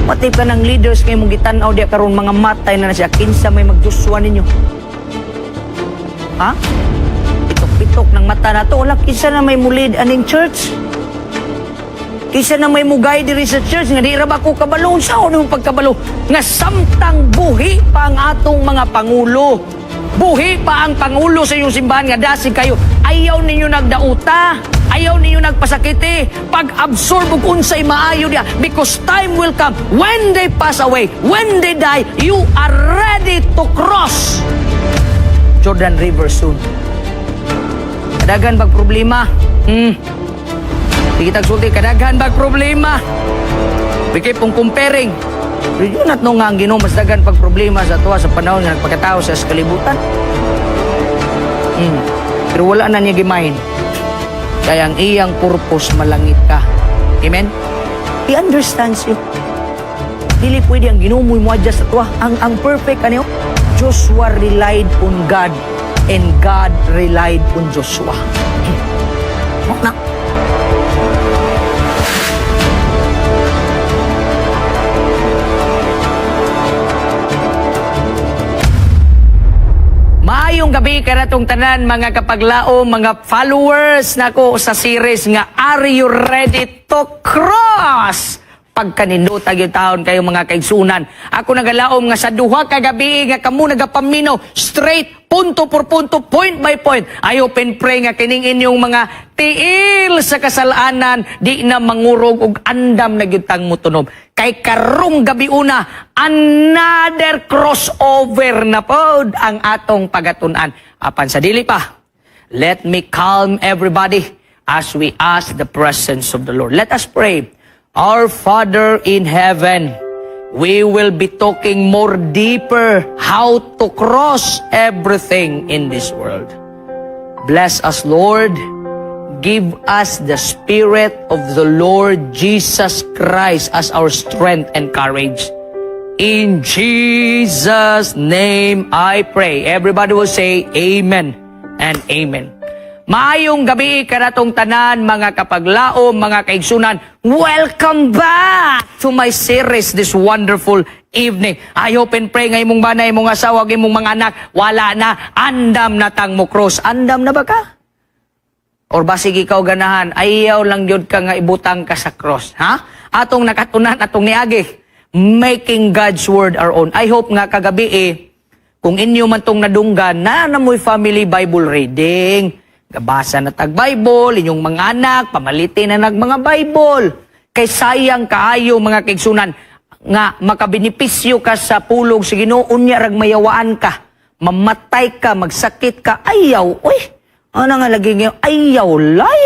Pati ka ng leaders kay mong gitan-aw diya karon, mga matay na na siya, kinsa may mag-Joshua ninyo? Ha? Pitok-pitok ng mata na to, wala kinsa na may mulid aning church. Kinsa na may mugay diri sa church nga di ra ba ko kabalo? Unsa ko pagkabalo nga samtang buhi pa ang atong mga pangulo? Buhi pa ang pangulo sa inyong simbahan nga dasig kayo. Ayaw ninyo nagdauta. Ayaw ninyo nagpasakiti. Pag-absorb og unsay maayo diya, because time will come when they pass away, when they die, you are ready to cross Jordan River soon. Kadaghan bag problema. Sige tagsulti, kadaghan bag problema. We keep on comparing. Do you not know nga ang Ginoo mas daghan pag problema sa tuwa sa panahon nga nagpakatao sa kalibutan? Pero wala na niya gimain. Kaya ang iyang purpose, malangit ka. Amen? He understands you. Dili pwede ang Ginoo mo'y mo-adjust sa tuwa. Ang perfect ano? Joshua relied on God and God relied on Joshua. Mao na. Maayong gabi kanatong tanan, mga kapaglao, mga followers nako sa series nga "Are You Ready to Cross?" Pagkanindot gyud taon kayo, mga kaigsunan. Ako nagalaom nga sa 2 ka gabi nga kamo nagapaminaw straight, punto por punto, point by point. I hope and pray nga kining inyong mga tiil sa kasalanan di na mangurog ug andam na gyud tang mutunob. Kay karong gabi una, another crossover na pod ang atong pagatun-an. Apan sa dili pa, let me calm everybody as we ask the presence of the Lord. Let us pray. Our Father in heaven, we will be talking more deeper how to cross everything in this world. Bless us, Lord. Give us the Spirit of the Lord Jesus Christ as our strength and courage. In Jesus' name I pray. Everybody will say amen and amen. Maayong gabi kanatong tanan, mga kapaglao, mga kaigsunan. Welcome back to my series this wonderful evening. I hope and pray nga imong bana, imong asawa, ug imong mga anak, wala na, andam na tang mo cross. Andam na ba ka? Or basig ikaw ganahan, ayaw lang yun ka nga ibutang ka sa cross. Ha? Atong nakatunan, atong niagi, making God's word our own. I hope nga kagabi eh, kung inyo man tong nadunggan, na na mo'y family Bible reading. Gabasa na tag Bible, inyong mga anak, pamalitin na nag mga Bible. Kay sayang kaayo, mga kaigsunan, nga makabenepisyo ka sa pulong sa Ginoo, unya rag mayawaan ka, mamatay ka, magsakit ka, ayaw, uy. Ano nga lagi ngayon? Ayaw, lay.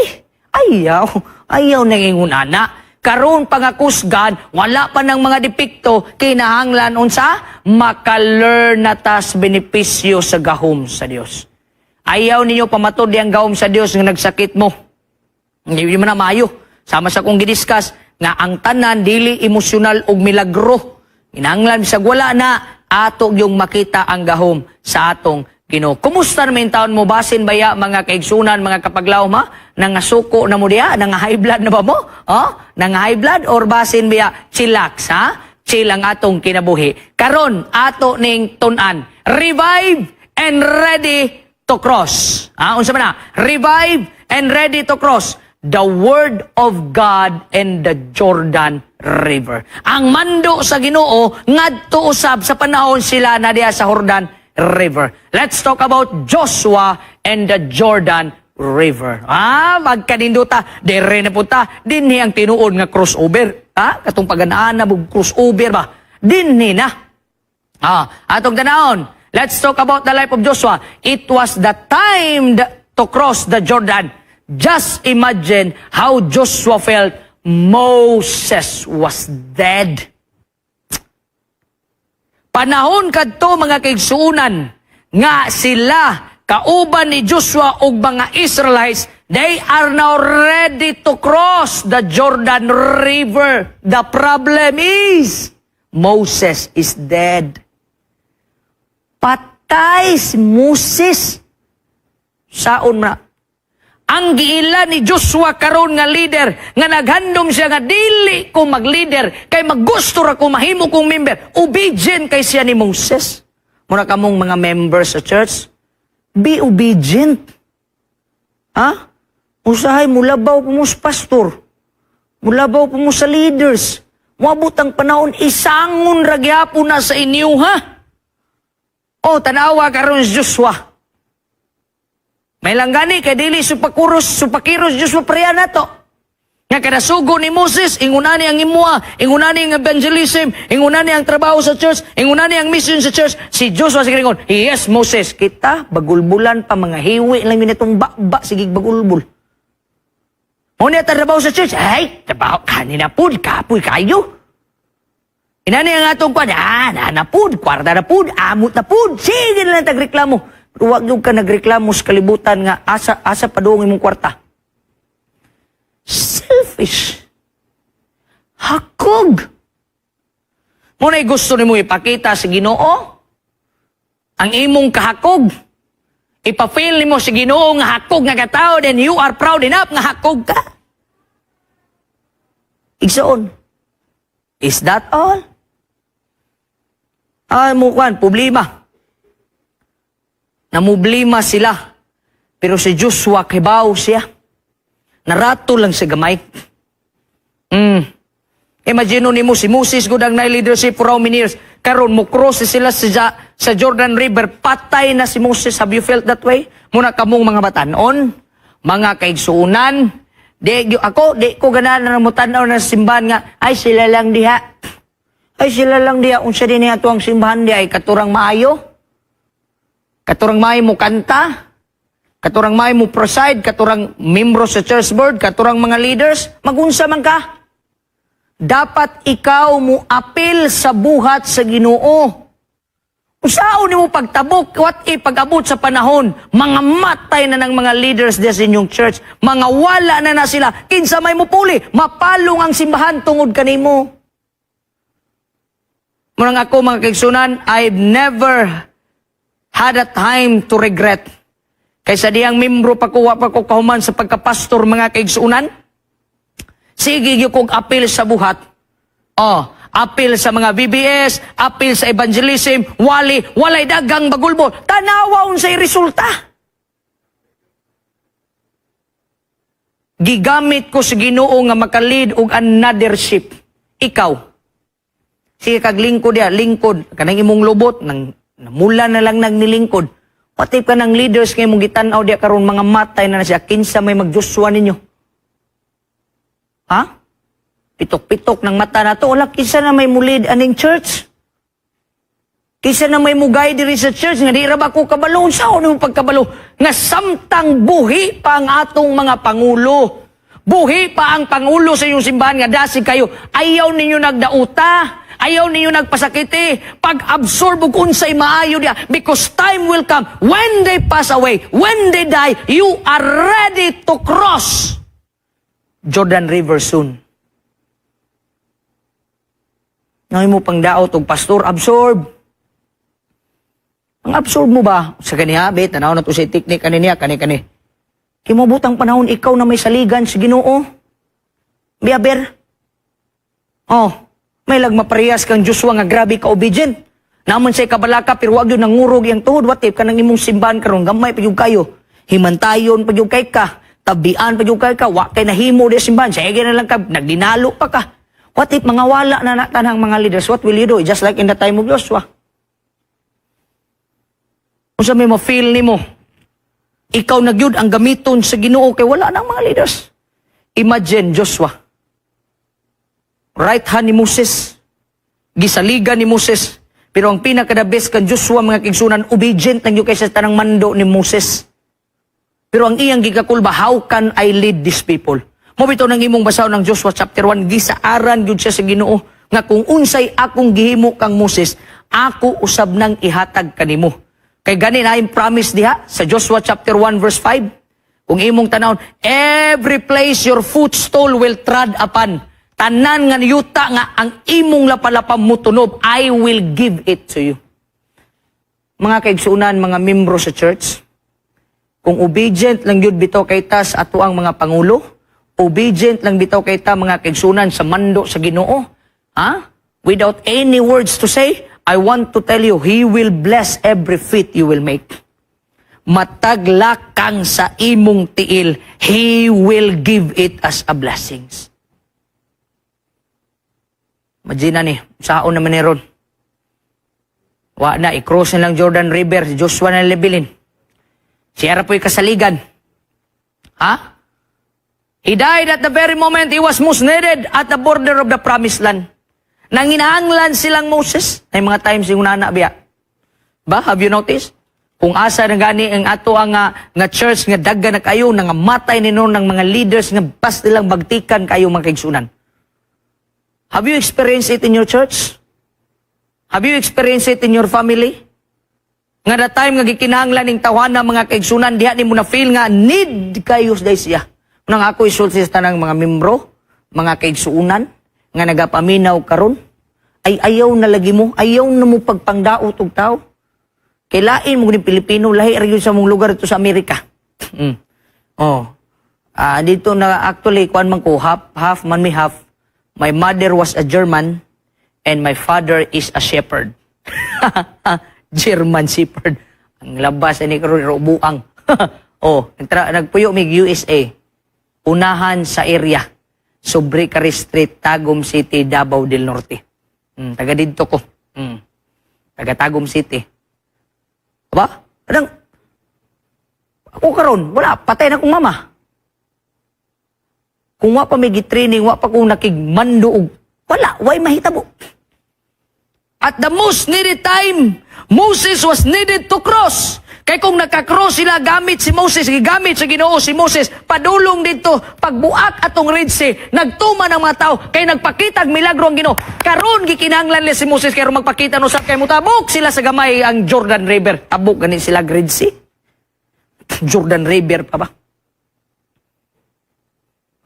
Ayaw. Ayaw nang ingon ana. Karon pangakusgan, wala pa ng mga depekto, kinahanglan unsa? Maka-learn na tas benepisyo sa gahom sa Dios. Ayaw ninyo pamatod ang gahom sa Dios nga nagsakit mo. Hindi mo na maayo. Sama sa kong gidiscuss nga ang tanan dili emosyonal ug milagro. Kinahanglan bisag wala na, ato yung makita ang gahom sa atong Ginoo. Kumusta naman yung taon mo? Basin baya, mga kaigsunan, mga kapaglaom, ha? Nangasuko na mo diya? Nanga high blood na ba mo? Oh? Nanga high blood or basin baya chillax, ha? Chill ang atong kinabuhi. Karon ato ning tun-an. Revive and ready to cross. Ah, unsa man na? Revive and ready to cross. The Word of God and the Jordan River. Ang mando sa Ginoo ngadto usab sa panahon sila na diha sa Jordan River. Let's talk about Joshua and the Jordan River. Ah, magkaninduta, dire na punta, dinhi ang tinuod nga crossover. Ah, katong paganaan na crossover ba? Dinhi na. Ah, atong tanawon. Let's talk about the life of Joshua. It was the time to cross the Jordan. Just imagine how Joshua felt. Moses was dead. Panahon kadto, mga kaigsuunan, nga sila kauban ni Joshua ug mga Israelites, they are now ready to cross the Jordan River. The problem is Moses is dead. Patay si Moses. Saon na. Ang giila ni Joshua karon nga leader, nga naghandom siya nga dili ko mag-leader, kay maggusto ra ko mahimo kong member. Obedient kay siya ni Moses. Mura kamong mga members sa church, be obedient. Ha? Usahay, mulabaw po mo sa pastor. Mulabaw po mo sa leaders. Moabot ang panahon, isangon ra gyapon na sa inyo, ha? O, tanawa karon si Joshua. May lang gani, kay dili supakuros, supakiros Joshua pareha nato. Nga kada sugo ni Moses, ingunani ang imua, ingunani ang evangelism, ingunani ang trabaho sa church, ingunani ang mission sa church. Si Joshua sa ingon, "Yes, Moses," kita, bagulbulan pa, mga hiwi lang yun itong ba, sige bagulbul. Muna trabaho sa church, ay, trabaho, kanina pud, kapoy kayo. Inani ang atong kwan, na pud, kwarta na pud, amot na pud, sige na lang tagreklamo. Pero wag yung ka nagreklamo sa kalibutan nga asa padung imong kwarta. Selfish. Hakog. Muna'y gusto nimo ipakita sa Ginoo ang imong kahakog. Ipa-feel nimo sa Ginoo nga hakog nga katao, then you are proud enough nga hakog ka. Igsoon. Is that all? Ay, mukuan, problema. Namublima sila. Pero si Joshua, kibaw siya. Narato lang sa gamay. Imagine nimo si Moses gud ang leadership for how many years. Karon mo cross sila sa Jordan River, patay na si Moses. Have you felt that way? Muna kamong mga batanon, mga kaigsuunan, di ako di ko ganahan na mo tan-aw na simbahan nga ay sila lang diha. Ay sila lang diha, unsa din niya ang simbahan diha ay katurang maayo. Katurang maayo mo kanta, katurang maayo mo preside, katurang membro sa church board, katurang mga leaders, magunsa man ka. Dapat ikaw mo apil sa buhat sa Ginoo. Usaon nimo pagtabok, what if pag-abot sa panahon, mga matay na ng mga leaders diya sa inyong church, mga wala na na sila, kinsa may mupuli, mapalong ang simbahan tungod kanimo. Munang ako, mga kaigsunan, I've never had a time to regret. Kaysa diyang membro pa ko, wa pa ko kahuman sa pagkapastor, mga kaigsunan, sige gyud kog apil sa buhat. Oh, apil sa mga VBS, apil sa evangelism, wali, walay dagang bagulbol. Tanawa unsay resulta. Gigamit ko sa Ginoo nga makalid og another ship. Ikaw. Sige kag lingkod ya, lingkod kanang imong lubot nang namula na lang nagnilingkod. What if kanang leaders nga imong gitan-aw diya karon mga matay na na siya, kinsa may mag-Joshua ninyo? Ha? Pitok-pitok ng mata na to. Wala, kinsa na may mulid aning church? Kinsa na may mugay diri sa church nga di ra ba ko kabalo? Unsa mo pagkabalo? Nga samtang buhi pa ang atong mga pangulo. Buhi pa ang pangulo sa inyong simbahan nga dasig kayo. Ayaw ninyo nagdauta. Ayaw ninyo nagpasakiti. Pag-absorb og unsay maayo diya. Because time will come when they pass away, when they die, you are ready to cross Jordan River soon. Ngay mo pang daot og pastor, absorb. Ang absorb mo ba? Sa kaniha, be, tanaw na to sa technique kani niya, kani kani. Kimubutang panahon ikaw na may saligan sa Ginoo. Biaber. Oh, may lag maparehas kang Joshua nga grabe ka obedient. Naman say kabalaka pero wag yun nangurog yang tuhod. What if kanang imong simbahan karon gamay pa gyud kayo. Himantayon pa gyud kay ka. Tabian pa gyud kay ka. Wa kay nahimo di simbahan. Sige na lang ka nagdinalo pa ka. What if mga wala na na tanang mga leaders? What will you do? Just like in the time of Joshua. Unsa may ma-feel nimo? Ikaw na gyud ang gamiton sa Ginoo kay wala nang mga leaders. Imagine Joshua. Right hand ni Moses. Gisaligan ni Moses. Pero ang pinaka the best kan Joshua, mga kaigsunan, obedient lang gyud kay sa tanang mando ni Moses. Pero ang iyang gigakulba, "How can I lead these people?" Mo bitaw nang imong basahon ng Joshua chapter 1, gisaaran gyud siya sa Ginoo nga kung unsay akong gihimo kang Moses, ako usab nang ihatag kanimo. Kay gani na promise diha sa Joshua chapter 1 verse 5. Kung imong tanawon, every place your footstool will tread upon, tanan nga yuta nga ang imong lapalapam mutunob, I will give it to you. Mga kaigsunan, mga membro sa church, kung Kung obedient lang yun bitaw kay ta sa atoang mga pangulo, obedient lang bitaw kay ta, mga kaigsunan, sa mando sa Ginoo, ha? Without any words to say, I want to tell you, He will bless every feet you will make. Matag lakang sa imong tiil, He will give it as a blessings. Imagine ni, saon naman ni ron. Wa na, i-cross na lang Jordan River, si Joshua na lebilin. Siya ra po'y kasaligan. Ha? He died at the very moment he was most needed, at the border of the promised land. Nanginahanglan silang Moses. May mga times yung nana biya. Ba, have you noticed? Kung asa na gani ang ato ang nga church nga dagga na kayo, nangamatay ni ng mga leaders nga basta lang bagtikan kayo, mga kaigsunan. Have you experienced it in your church? Have you experienced it in your family? Nga the time nga gikinahanglan ning tawhana, mga kaigsunan, diha nimo na feel nga need kayo day siya. Nang ako isulti sa tanang mga membro, mga kaigsuunan nga nagapaminaw karon, ay ayaw na lagi mo, ayaw na mo pagpangdaot og tao. Kay lain mo ni Pilipino, lahi ra gyud sa mong lugar dito sa Amerika. Oh. Ah, dito na actually kuan man ko, half half man mi, half. My mother was a German and my father is a shepherd. German shepherd. Ang labas ani karon buang. Oh, nagpuyo mig USA. Unahan sa area. Sobricari Street, Tagum City, Davao del Norte. Taga didto ko. Taga Tagum City. Ba? Anang ako karon, wala, patay na kong mama. Kung wa pa may gitraining, wa pa kong nakigmando og wala, way mahitabo. At the most needed time, Moses was needed to cross. Kay kung nakakross sila gamit si Moses, gigamit sa Ginoo si Moses, padulong dito, pagbuak atong Red Sea, nagtuma ng mga tao, kay nagpakitag milagro ang Ginoo. Karon gikinahanglan nila si Moses kay aron magpakita no sa kay mutabok sila sa gamay ang Jordan River. Tabok gani sila Red Sea. Jordan River pa ba?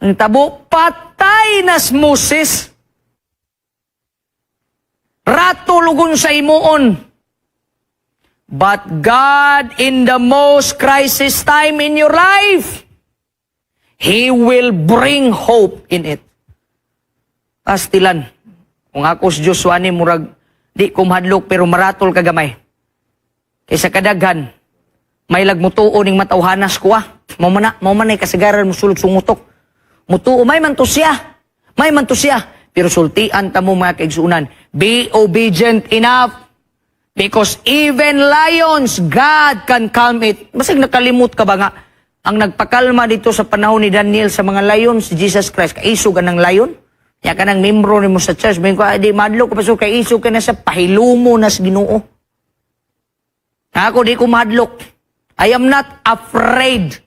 Ang tabo, patay na si Moses. Rato lugon sa imuon. But God, in the most crisis time in your life, He will bring hope in it. Pastilan. Kung ako si Joshua ni, murag di ko mahadlok pero maratol kagamay. Kaysa kadaghan, may lagmutuo ning matawhanas ko ah. Mao man ay kasagaran mo sulod sungutok. Mutuo, may man to siya. May man to siya. Pero sultian ta mo, mga kaigsunan. Be obedient enough. Because even lions, God can calm it. Basig nakalimot ka ba nga, ang nagpakalma dito sa panahon ni Daniel sa mga lions, si Jesus Christ, kaisog ka ng lion? Ya ka ng membro nimo sa church, may ko, di madlo ko pasok, kaisog ka na sa pahilumo na sa Ginoo. Ako di ko madlok. I am not afraid.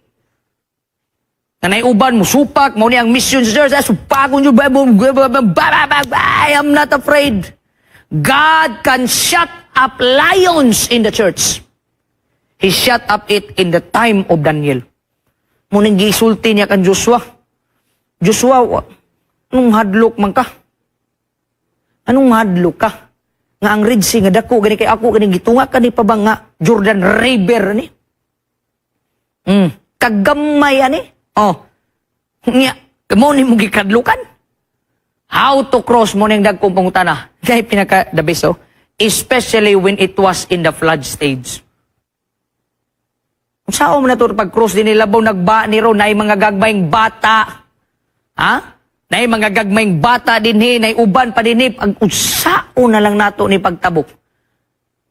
Na uban mo supak, mo ni ang mission sa church, ah, supakon nyo, ba, ba, ba, ba, ba, ba, ba, I am not afraid. God can shut up lions in the church. He shut up it in the time of Daniel. Muning gisulti niya kan Joshua. "Joshua, anong hadlok man ka? Anong hadlok ka? Nga ang Red Sea nga dako gani kay ako gani gitunga ka ni pa ba nga Jordan River ni? Kagamay ani. Oh. Nya, mo ni mo gikadlukan. How to cross mo ning dagkong pangutana?" Kay pinaka the best, oh. Especially when it was in the flood stage. Kung saan mo na to pag-cross din labaw nagba ni ro nay mga gagmayng bata. Ha? Nay mga gagmayng bata dinhi, nay uban pa dinhi pag unsao na lang nato ni pagtabok.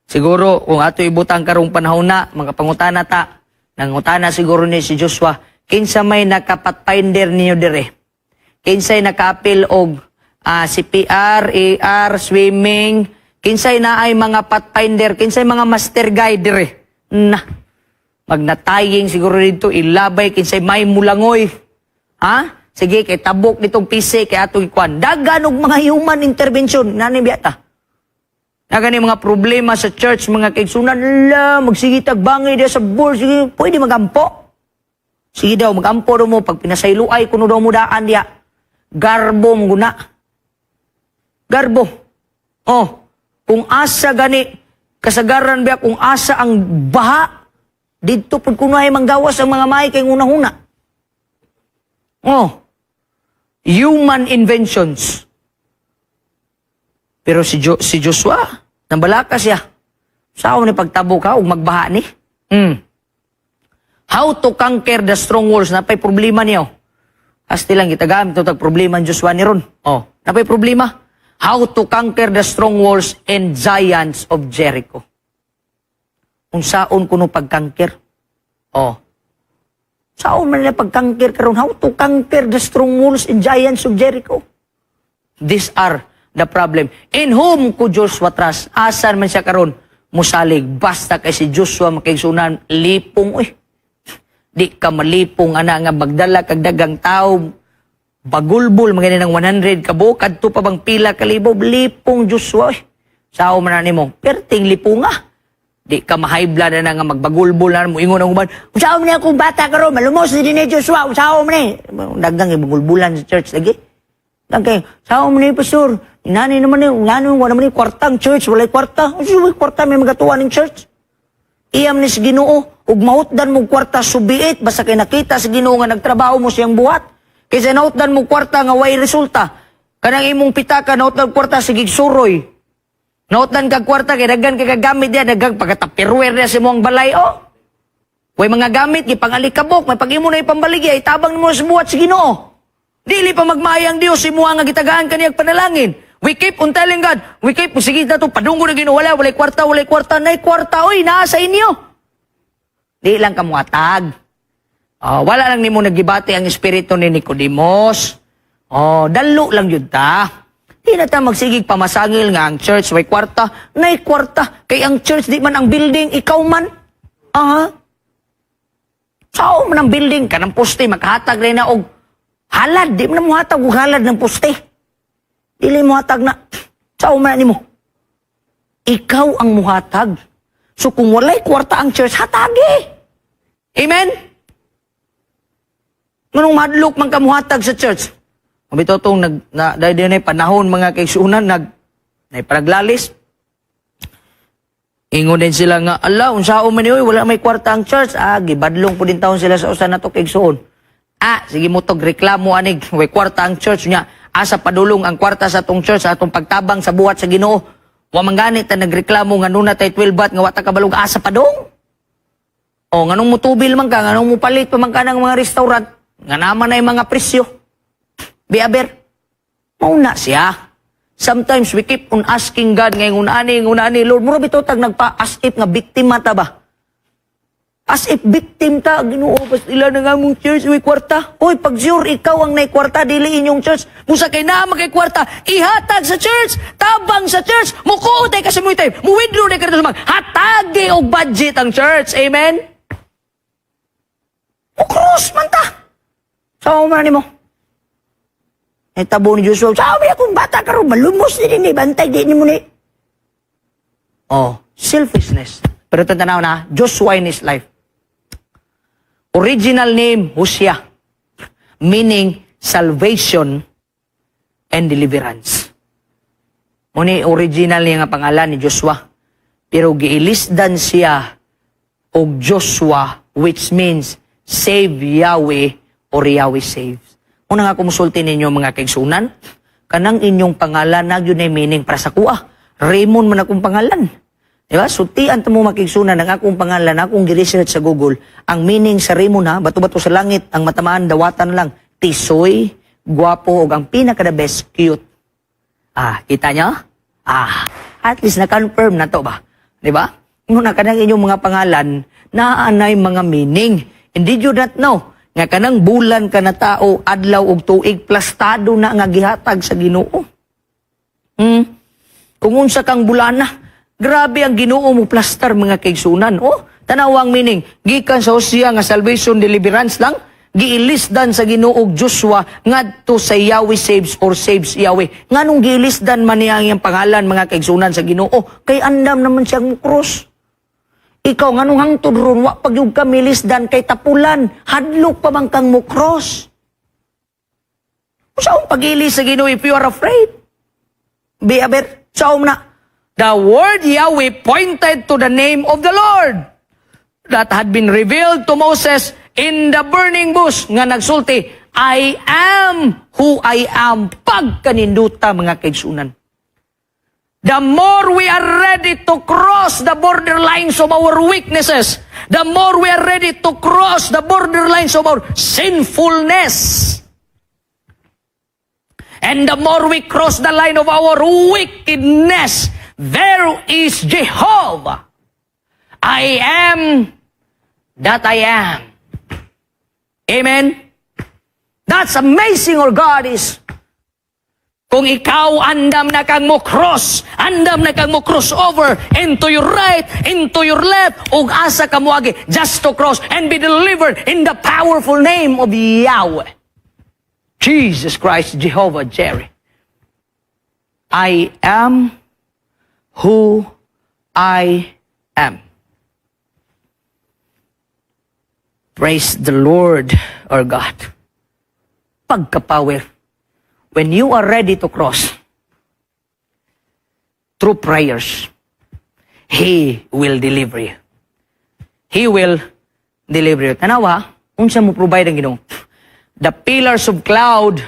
Siguro kung ato ibutang karong panahon na, mga pangutana ta, nangutana siguro ni si Joshua, "Kinsa may naka-pathfinder ninyo dire? Kinsay nakaapil og CPR, AR, swimming, kinsay na ay mga pathfinder, kinsay mga master guide dire?" Na, magnataying siguro dito, ilabay, kinsay may mulangoy. Ha? Sige, kay tabok nitong PC, kay atong ikuan. Dagan og mga human intervention. Nani biyata? Nagani mga problema sa church, mga kaigsunan, la, magsige tag bangay diya sa board, sige, pwede magampo. Sige daw, magampo daw mo, pag pinasayloay, kuno daw mo daan diya. Garbo mo guna. Garbo. Oh, kung asa gani, kasagaran biya, kung asa ang baha, Didto pud kuno ay manggawas ang mga may kay una-una. Oh. Human inventions. Pero si Joshua, nambalaka siya. Sao ni pagtabo ka ug magbaha ni? How to conquer the strong walls? Napay problema niyo. Asti lang gitagamit ito tag problema ang Joshua ni ron. Oh, napay problema. How to conquer the strong walls and giants of Jericho. Unsaon kuno pag-conquer? Oh. Saon man nila pag-conquer karon? How to conquer the strong walls and giants of Jericho? These are the problem. In whom could Joshua trust? Asan man siya karon? Musalig. Basta kay si Joshua, makaigsunan, lipong, uy. Di ka malipong ana nga magdala kag dagang tao, bagulbol mga ng 100 ka buok, kadto pa bang pila ka libo, lipong Joshua, uy. Sao man na nimo? Perting lipunga. Di ka mahaybla na nga magbagulbol na mo ingon ang uban. "Unsaon man ni akong bata karon, malumos ni ni Joshua, unsaon man ni?" Dagang ibagulbulan sa church lagi. Dagkay, "Sao man ni, pastor? Inani naman ni, inani wala naman ni kwartang church, walay kwarta." Unsa way kwarta may magatuwa ning church? Iyam ni sa Ginoo ug mahutdan mo kwarta, subiit, basta kay nakita sa Ginoo nga nagtrabaho mo siyang buhat. Kaysa nahutdan mo kwarta nga way resulta. Kanang imong pitaka, nahutdan kwarta, sige suroy. Nahutdan kag kwarta kay daghan kay kagamit diya, daghang pagka-Tupperware diya sa imong balay, oh. Way mga gamit gipangalikabok, may pag imo na ipambaligya, itabang nimo sa buhat sa Ginoo. Dili pa magmaya ang Dios imuha nga gitagaan kaniyang panalangin. We keep on telling God, we keep, sige na to, padunggo na Ginoo, wala, walay kwarta, walay kwarta, nay kwarta, oy, naa sa inyo. Di lang ka muatag. Oh, wala lang nimo nagibati ang espiritu ni Nicodemus. Oh, dalo lang yun ta. Di na ta magsigig pamasangil nga ang church may kwarta, nay kwarta kay ang church di man ang building, ikaw man. Aha. Sao man ang building kanang poste makahatag rin na og halad, di man na mohatag og halad ng poste. Dili mohatag na. Sao man na nimo? Ikaw ang muhatag. So kung walay kwarta ang church, hatagi. Amen? Nganong madlok man ka muhatag sa church? Mabito tong nag na dahil din ay panahon, mga kaigsunan, nag nay paraglalis. Ingon din sila nga, "Ala, unsaon man ni oy, wala may kwarta ang church." Ah, gibadlong po din taon sila sa usa nato kaigsuon. Ah, sige mo tog reklamo anig, way kwarta ang church niya. Asa padulong ang kwarta sa atong church sa atong pagtabang sa buhat sa Ginoo? Wa man gani ta nagreklamo nga nuna tay 12 bat nga wa ta kabalog asa padung. O nganong mutubil man ka, nganong mupalit pa man ka ng mga restaurant, nga naman ay mga presyo. Biaber, mauna siya. Sometimes we keep on asking God ngayon ani, ani, "Lord," mura bitaw tag nagpa as if nga biktima ta ba? As if victim ta, "Ginoo, basta na nga mong church, may kwarta." Hoy, pag sure ikaw ang nay kwarta, dili inyong church. Busa kay naa kay kwarta, ihatag sa church, tabang sa church, mukuot ay kasi mo time, mu-withdraw na ka sa mag, hatagi og budget ang church. Amen? Mukros man ta. Sao man nimo? Eh, tabo ni Joshua, "Sabi akong bata karon, malumos ni ni bantay di nimo ni." Oh, selfishness. Pero tanaw na, Joshua in his life. Original name, Hosea. Meaning, salvation and deliverance. Muni original niya nga pangalan ni Joshua. Pero giilisdan siya og Joshua, which means save Yahweh or Yahweh saves. Una nga kumusulti ninyo, mga kaigsunan, kanang inyong pangalan na yun ay meaning para sa kuha. Raymond man akong pangalan. Di ba? Sultian ta mo, makigsunan, ang akong pangalan, akong gi-research sa Google. Ang meaning sa Raymond ha, bato-bato sa langit, ang matamaan, dawatan lang. Tisoy, guwapo, ug ang pinaka the best, cute. Ah, kita nyo? Ah, at least na-confirm na to ba? Di ba? Muna kanang inyong mga pangalan, naanay mga meaning. And did you not know nga kanang bulan ka na tao, adlaw ug tuig, plastado na nga gihatag sa Ginoo? Kung unsa kang bulana, grabe ang Ginoo mo plastar, mga kaigsunan. Oh, tanawang meaning, gikan sa Hosea nga salvation deliverance lang, giilisdan sa Ginoo og Joshua ngadto sa Yahweh saves or saves Yahweh. Nganong giilisdan man niya ang iyang pangalan, mga kaigsunan, sa Ginoo? Kay andam naman siyang cross. Ikaw, nganong hangtod ron wa pag yung ka milisdan kay tapulan, hadlok pa man kang mo cross. Sa pag-ilis sa Ginoo if you are afraid? Be aber, sa na. The word Yahweh pointed to the name of the Lord. that had been revealed to Moses in the burning bush nga nagsulti, "I am who I am." Pagkaninduta, mga kaigsunan. The more we are ready to cross the borderlines of our weaknesses, the more we are ready to cross the borderlines of our sinfulness, and the more we cross the line of our wickedness, there is Jehovah. "I am that I am." Amen? That's amazing our God is. Kung ikaw andam na kang mo cross, andam na kang mo cross over into your right, into your left, ug asa ka moagi, just to cross and be delivered in the powerful name of Yahweh. Jesus Christ, Jehovah Jireh. "I am who I am." Praise the Lord our God. Pagka-power. When you are ready to cross through prayers, He will deliver you. He will deliver you. Tanawa, unsa mo provide ang Ginoo? The pillars of cloud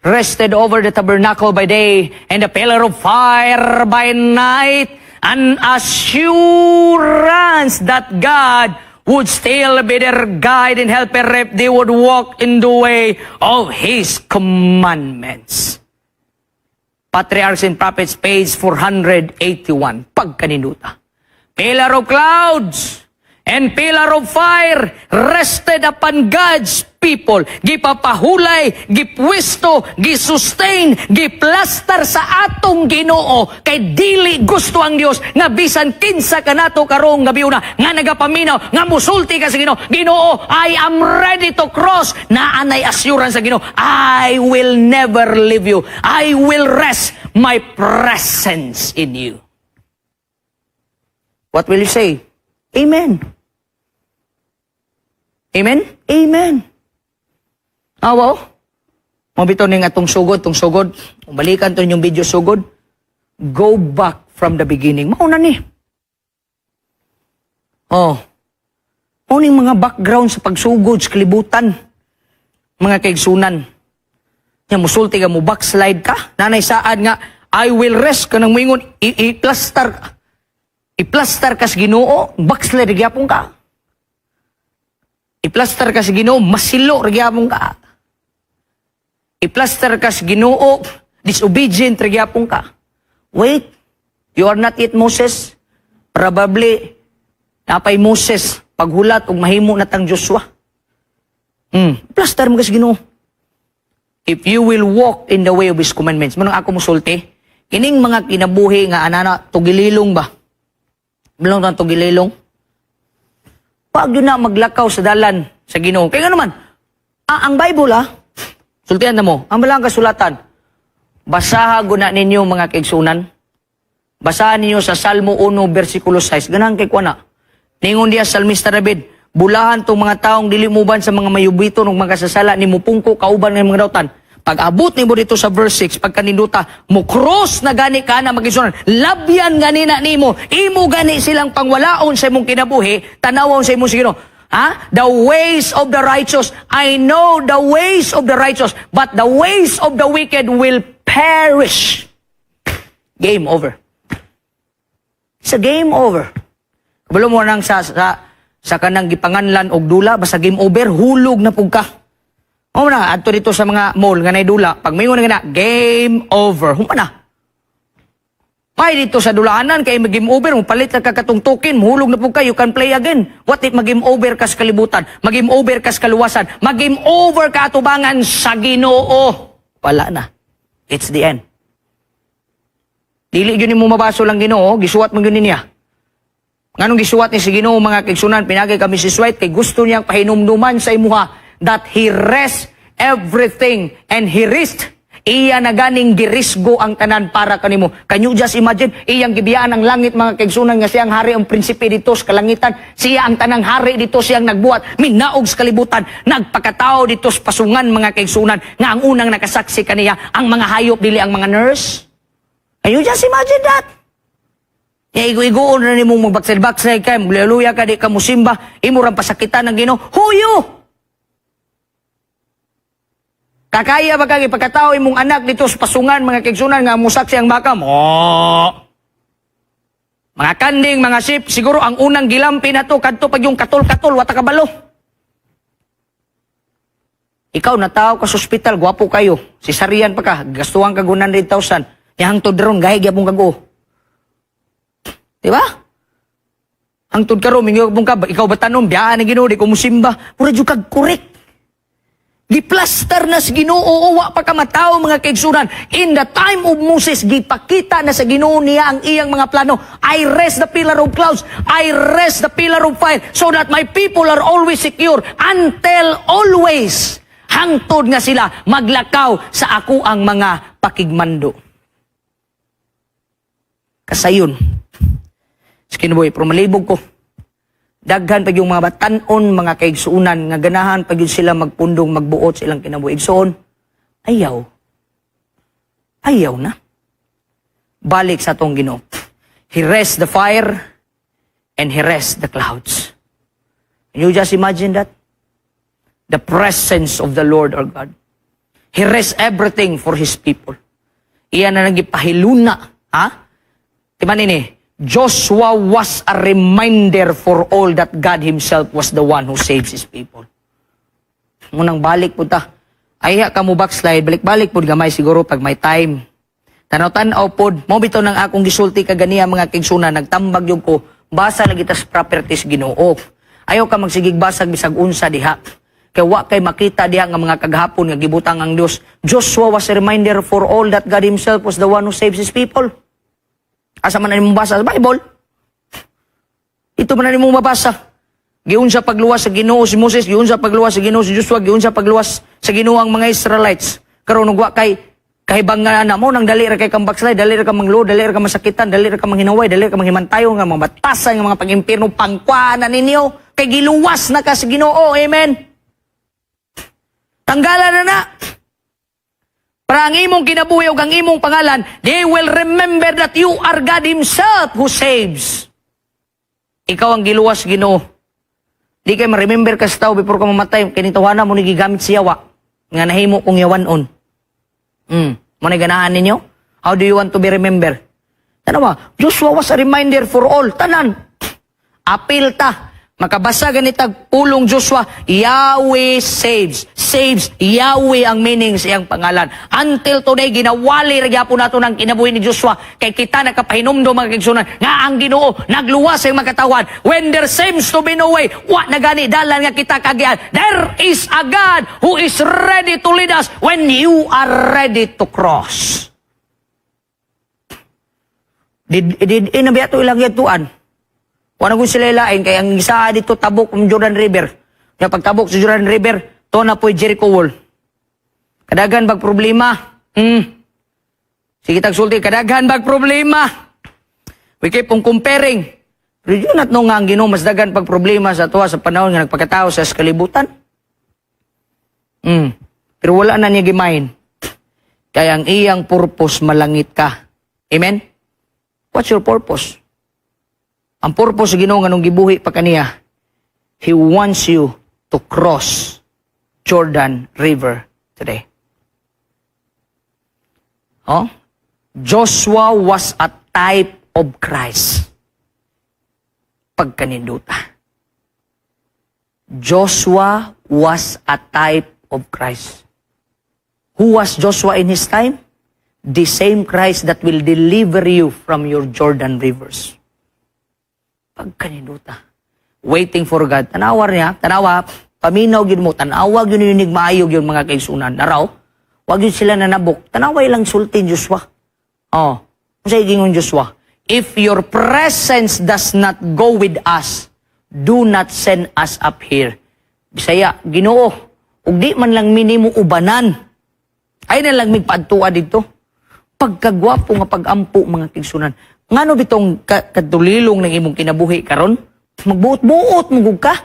rested over the tabernacle by day and the pillar of fire by night, an assurance that God would still be their guide and helper if they would walk in the way of His commandments. Patriarchs and Prophets, page 481. Pagkaninduta. Pillar of clouds and pillar of fire rested upon God's people. Gipapahulay, gipwisto, gisustain, giplastar sa atong Ginoo kay dili gusto ang Dios nga bisan kinsa kanato karong gabiuna nga nagapaminaw nga musulti ka sa Ginoo, "Ginoo, I am ready to cross." Naa nay assurance sa Ginoo, "I will never leave you. I will rest my presence in you." What will you say? Amen. Amen? Amen. Awa, oh. Mao bitaw ning atong sugod, tong sugod. Balikan to inyong video sugod. Go back from the beginning. Mao na ni. Oh. Mao ning mga background sa pagsugod sa kalibutan. Mga kaigsunan. Nya musulti ka, mo backslide ka. Naa nay saad nga, "I will rest," ka nang moingon, i-plastar ka. I-plastar ka sa Ginoo, backslide gyapon ka. I-plastar ka sa Ginoo, masilo gyapon ka. I-plastar ka sa Ginoo, disobedient gyapon ka. Wait, you are not yet Moses. Probably, naa pay Moses, paghulat ug mahimo na tang Joshua. Plastar mo ka sa Ginoo. If you will walk in the way of His commandments, mao nang ako musulti, kining mga kinabuhi nga anana, tugililong ba? Bilong ng tugililong? Pag yun na maglakaw sa dalan sa Ginoo. Kaya nga naman, ang Bible ah, sultian na mo, ang balang kasulatan, basaha guna ninyo, mga kaigsunan. Basahan ninyo sa Salmo 1, versikulo 6. Ganahan kay kuana. Ningon diya Salmista David, "Bulahan tong mga taong dili muban sa mga mayubito ng mga kasasala ni mupungko kauban ng mga dautan." Pag abot nimo dito sa verse 6, pagkaninduta, mo cross na gani ka na magisunan. Labyan gani na nimo, imo gani silang pangwalaon sa imong kinabuhi, tanawon sa imong sigino. Ha? The ways of the righteous, I know the ways of the righteous, but the ways of the wicked will perish. Game over. It's a game over. Kabalo mo nang sa kanang gipanganlan og dula, basta game over, hulog na pug ka. Mao na, adto dito sa mga mall nga nay dula, pag mingon nga na, "Game over," human na. Pay dito sa dulaanan, kay mag-game over, mo palit na ka katong token, muhulog na pug ka, you can play again. What if mag-game over ka sa kalibutan, mag-game over ka sa kaluwasan, mag-game over ka atubangan sa Ginoo? Wala na. It's the end. Dili gyud nimo mabaso lang Ginoo, gisuwat man gyud niya. Nganong gisuwat ni si Ginoo, mga kaigsunan, pinagi kami si White kay gusto niyang pahinumduman sa imuha that He rest everything and He risked. Iya na ganing girisgo ang tanan para kanimo. Can you just imagine? Iyang gibiyaan ang langit, mga kaigsunan, nga siyang hari ang prinsipe dito sa kalangitan. Siya ang tanang hari dito, siyang nagbuhat. Minaog sa kalibutan. Nagpakatao dito sa pasungan, mga kaigsunan, nga ang unang nakasaksi kaniya ang mga hayop, dili ang mga nurse. Can you just imagine that? Ya igo-igoon na nimong magbaksay-baksay ka, magluya ka, di ka musimba, imo rang pasakitan ng Ginoo. Huyo! Kakaya ba kag ipakatao imong anak dito sa pasungan, mga kaigsuonan, nga musaksi ang baka mo? Mga kanding, mga sheep, siguro ang unang gilampi na to, kadto pag yung katol-katol, wata kabalo. Ikaw, natao ka sa ospital, gwapo kayo. Cesarean pa ka, gastuhan ka 100,000. Yang hangtod ron, gahi gyapon kag. Di ba? Hangtod karon, minyo ka, ikaw ba tanom, biyaan ni Ginoo, di ko musimba. Mura jud kag correct. Giplastar na sa Ginoo, wa pa ka matawo, mga kaigsuonan. In the time of Moses, gipakita na sa Ginoo niya ang iyang mga plano. "I raise the pillar of clouds, I raise the pillar of fire, so that my people are always secure until always." Hangtod nga sila maglakaw sa ako ang mga pakigmando. Kasayon. Sige boy, pero malibog ko. Daghan pag yung mga batanon, mga kaigsuunan, nga ganahan pag yun sila magpundong, magbuot sa ilang kinabuhi. Igsuon, ayaw. Ayaw na. Balik sa atong Ginoo. He raised the fire and He raised the clouds. Can you just imagine that? The presence of the Lord our God. He raised everything for His people. Iyan na nagipahiluna. Ha? Timan ini, Joshua was a reminder for all that God Himself was the one who saves His people. Munang balik po ta. Ay ka mo backslide, balik-balik po gamay siguro pag may time. Tanaw-tanaw pod, mo bitaw nang akong gisulti kaganiya, mga kaigsuonan, nagtambag yung ko, basa lagi tas properties Ginoo. Ayaw ka magsigig basag bisag unsa diha. Kay wa kay makita diha nga mga kagahapon nga gibutang ang Dios. Joshua was a reminder for all that God Himself was the one who saves His people. Asa man na nimong basa sa Bible? Ito man na nimong mabasa. Giunsa pagluwas sa Ginoo si Moses, giunsa pagluwas sa Ginoo si Joshua, giunsa pagluwas sa Ginoo ang mga Israelites. Karon ug wa kay kahibang nga na mo nang dali ra kay kang backslide, dali ra ka manglo, dali ra ka masakitan, dali ra ka manghinaway, dali ra ka manghimantayo nga mga batasan nga mga pag-impierno pangkuana na ninyo kay giluwas na ka sa Ginoo. Amen. Tanggalan na na. Para ang imong kinabuhi ug ang imong pangalan, they will remember that you are God Himself who saves. Ikaw ang giluwas Ginoo. Di kay ma-remember ka sa tao before ka mamatay, kinitawana mo ni gigamit siya wa nga nahimo kong yawanon. Mo na ganahan ninyo? How do you want to be remembered? Tanawa, Joshua was a reminder for all. Tanan. Apil ta. Makabasa ganitag pulong Joshua, "Yahweh saves." Saves, Yahweh ang meaning sa iyang pangalan. Until today, ginawali ra gyapon nato ng kinabuhi ni Joshua. Kay kita nakapahinumdom, mga kaigsuonan, nga ang Ginoo nagluwas sa iyang mga katawan. When there seems to be no way, wa na gani dalan nga kita kagian. There is a God who is ready to lead us when you are ready to cross. Did ina biya to ilang yatuan. Wala kung sila ilain, kay ang isa dito tabok ang Jordan River. Kaya pagtabok sa Jordan River, to na po Jericho Wall. Kadaghan bag problema. Sige tagsulti, kadaghan bag problema. We keep on comparing. Pero you not know nga ang Ginoo mas daghan pag problema sa tuwa sa panahon nga nagpakatao sa kalibutan. Pero wala na niya gimain. Kaya ang iyang purpose, malangit ka. Amen? What's your purpose? Ang purpose sa Ginoo nga nung gibuhi pa kaniya, He wants you to cross Jordan River today. Oh? Joshua was a type of Christ. Pagkaninduta. Joshua was a type of Christ. Who was Joshua in his time? The same Christ that will deliver you from your Jordan rivers. Pagkaninduta. Waiting for God. Tanawa niya, tanawa, paminaw gyud mo, tanawa gyud yun maayo gyud, mga kaigsuonan. Naraw, wag yun sila nanabok. Tanawa ilang sulti Joshua. Oh, unsay gingon Joshua? "If your presence does not go with us, do not send us up here." Bisaya, "Ginoo, ug di man lang minimo ubanan. Ay na lang migpadtua dito." Pagkagwapo nga pagampo, mga kaigsuonan. Ngano bitong kadulilong ng imong kinabuhi karon? Magbuot-buot mo gud ka.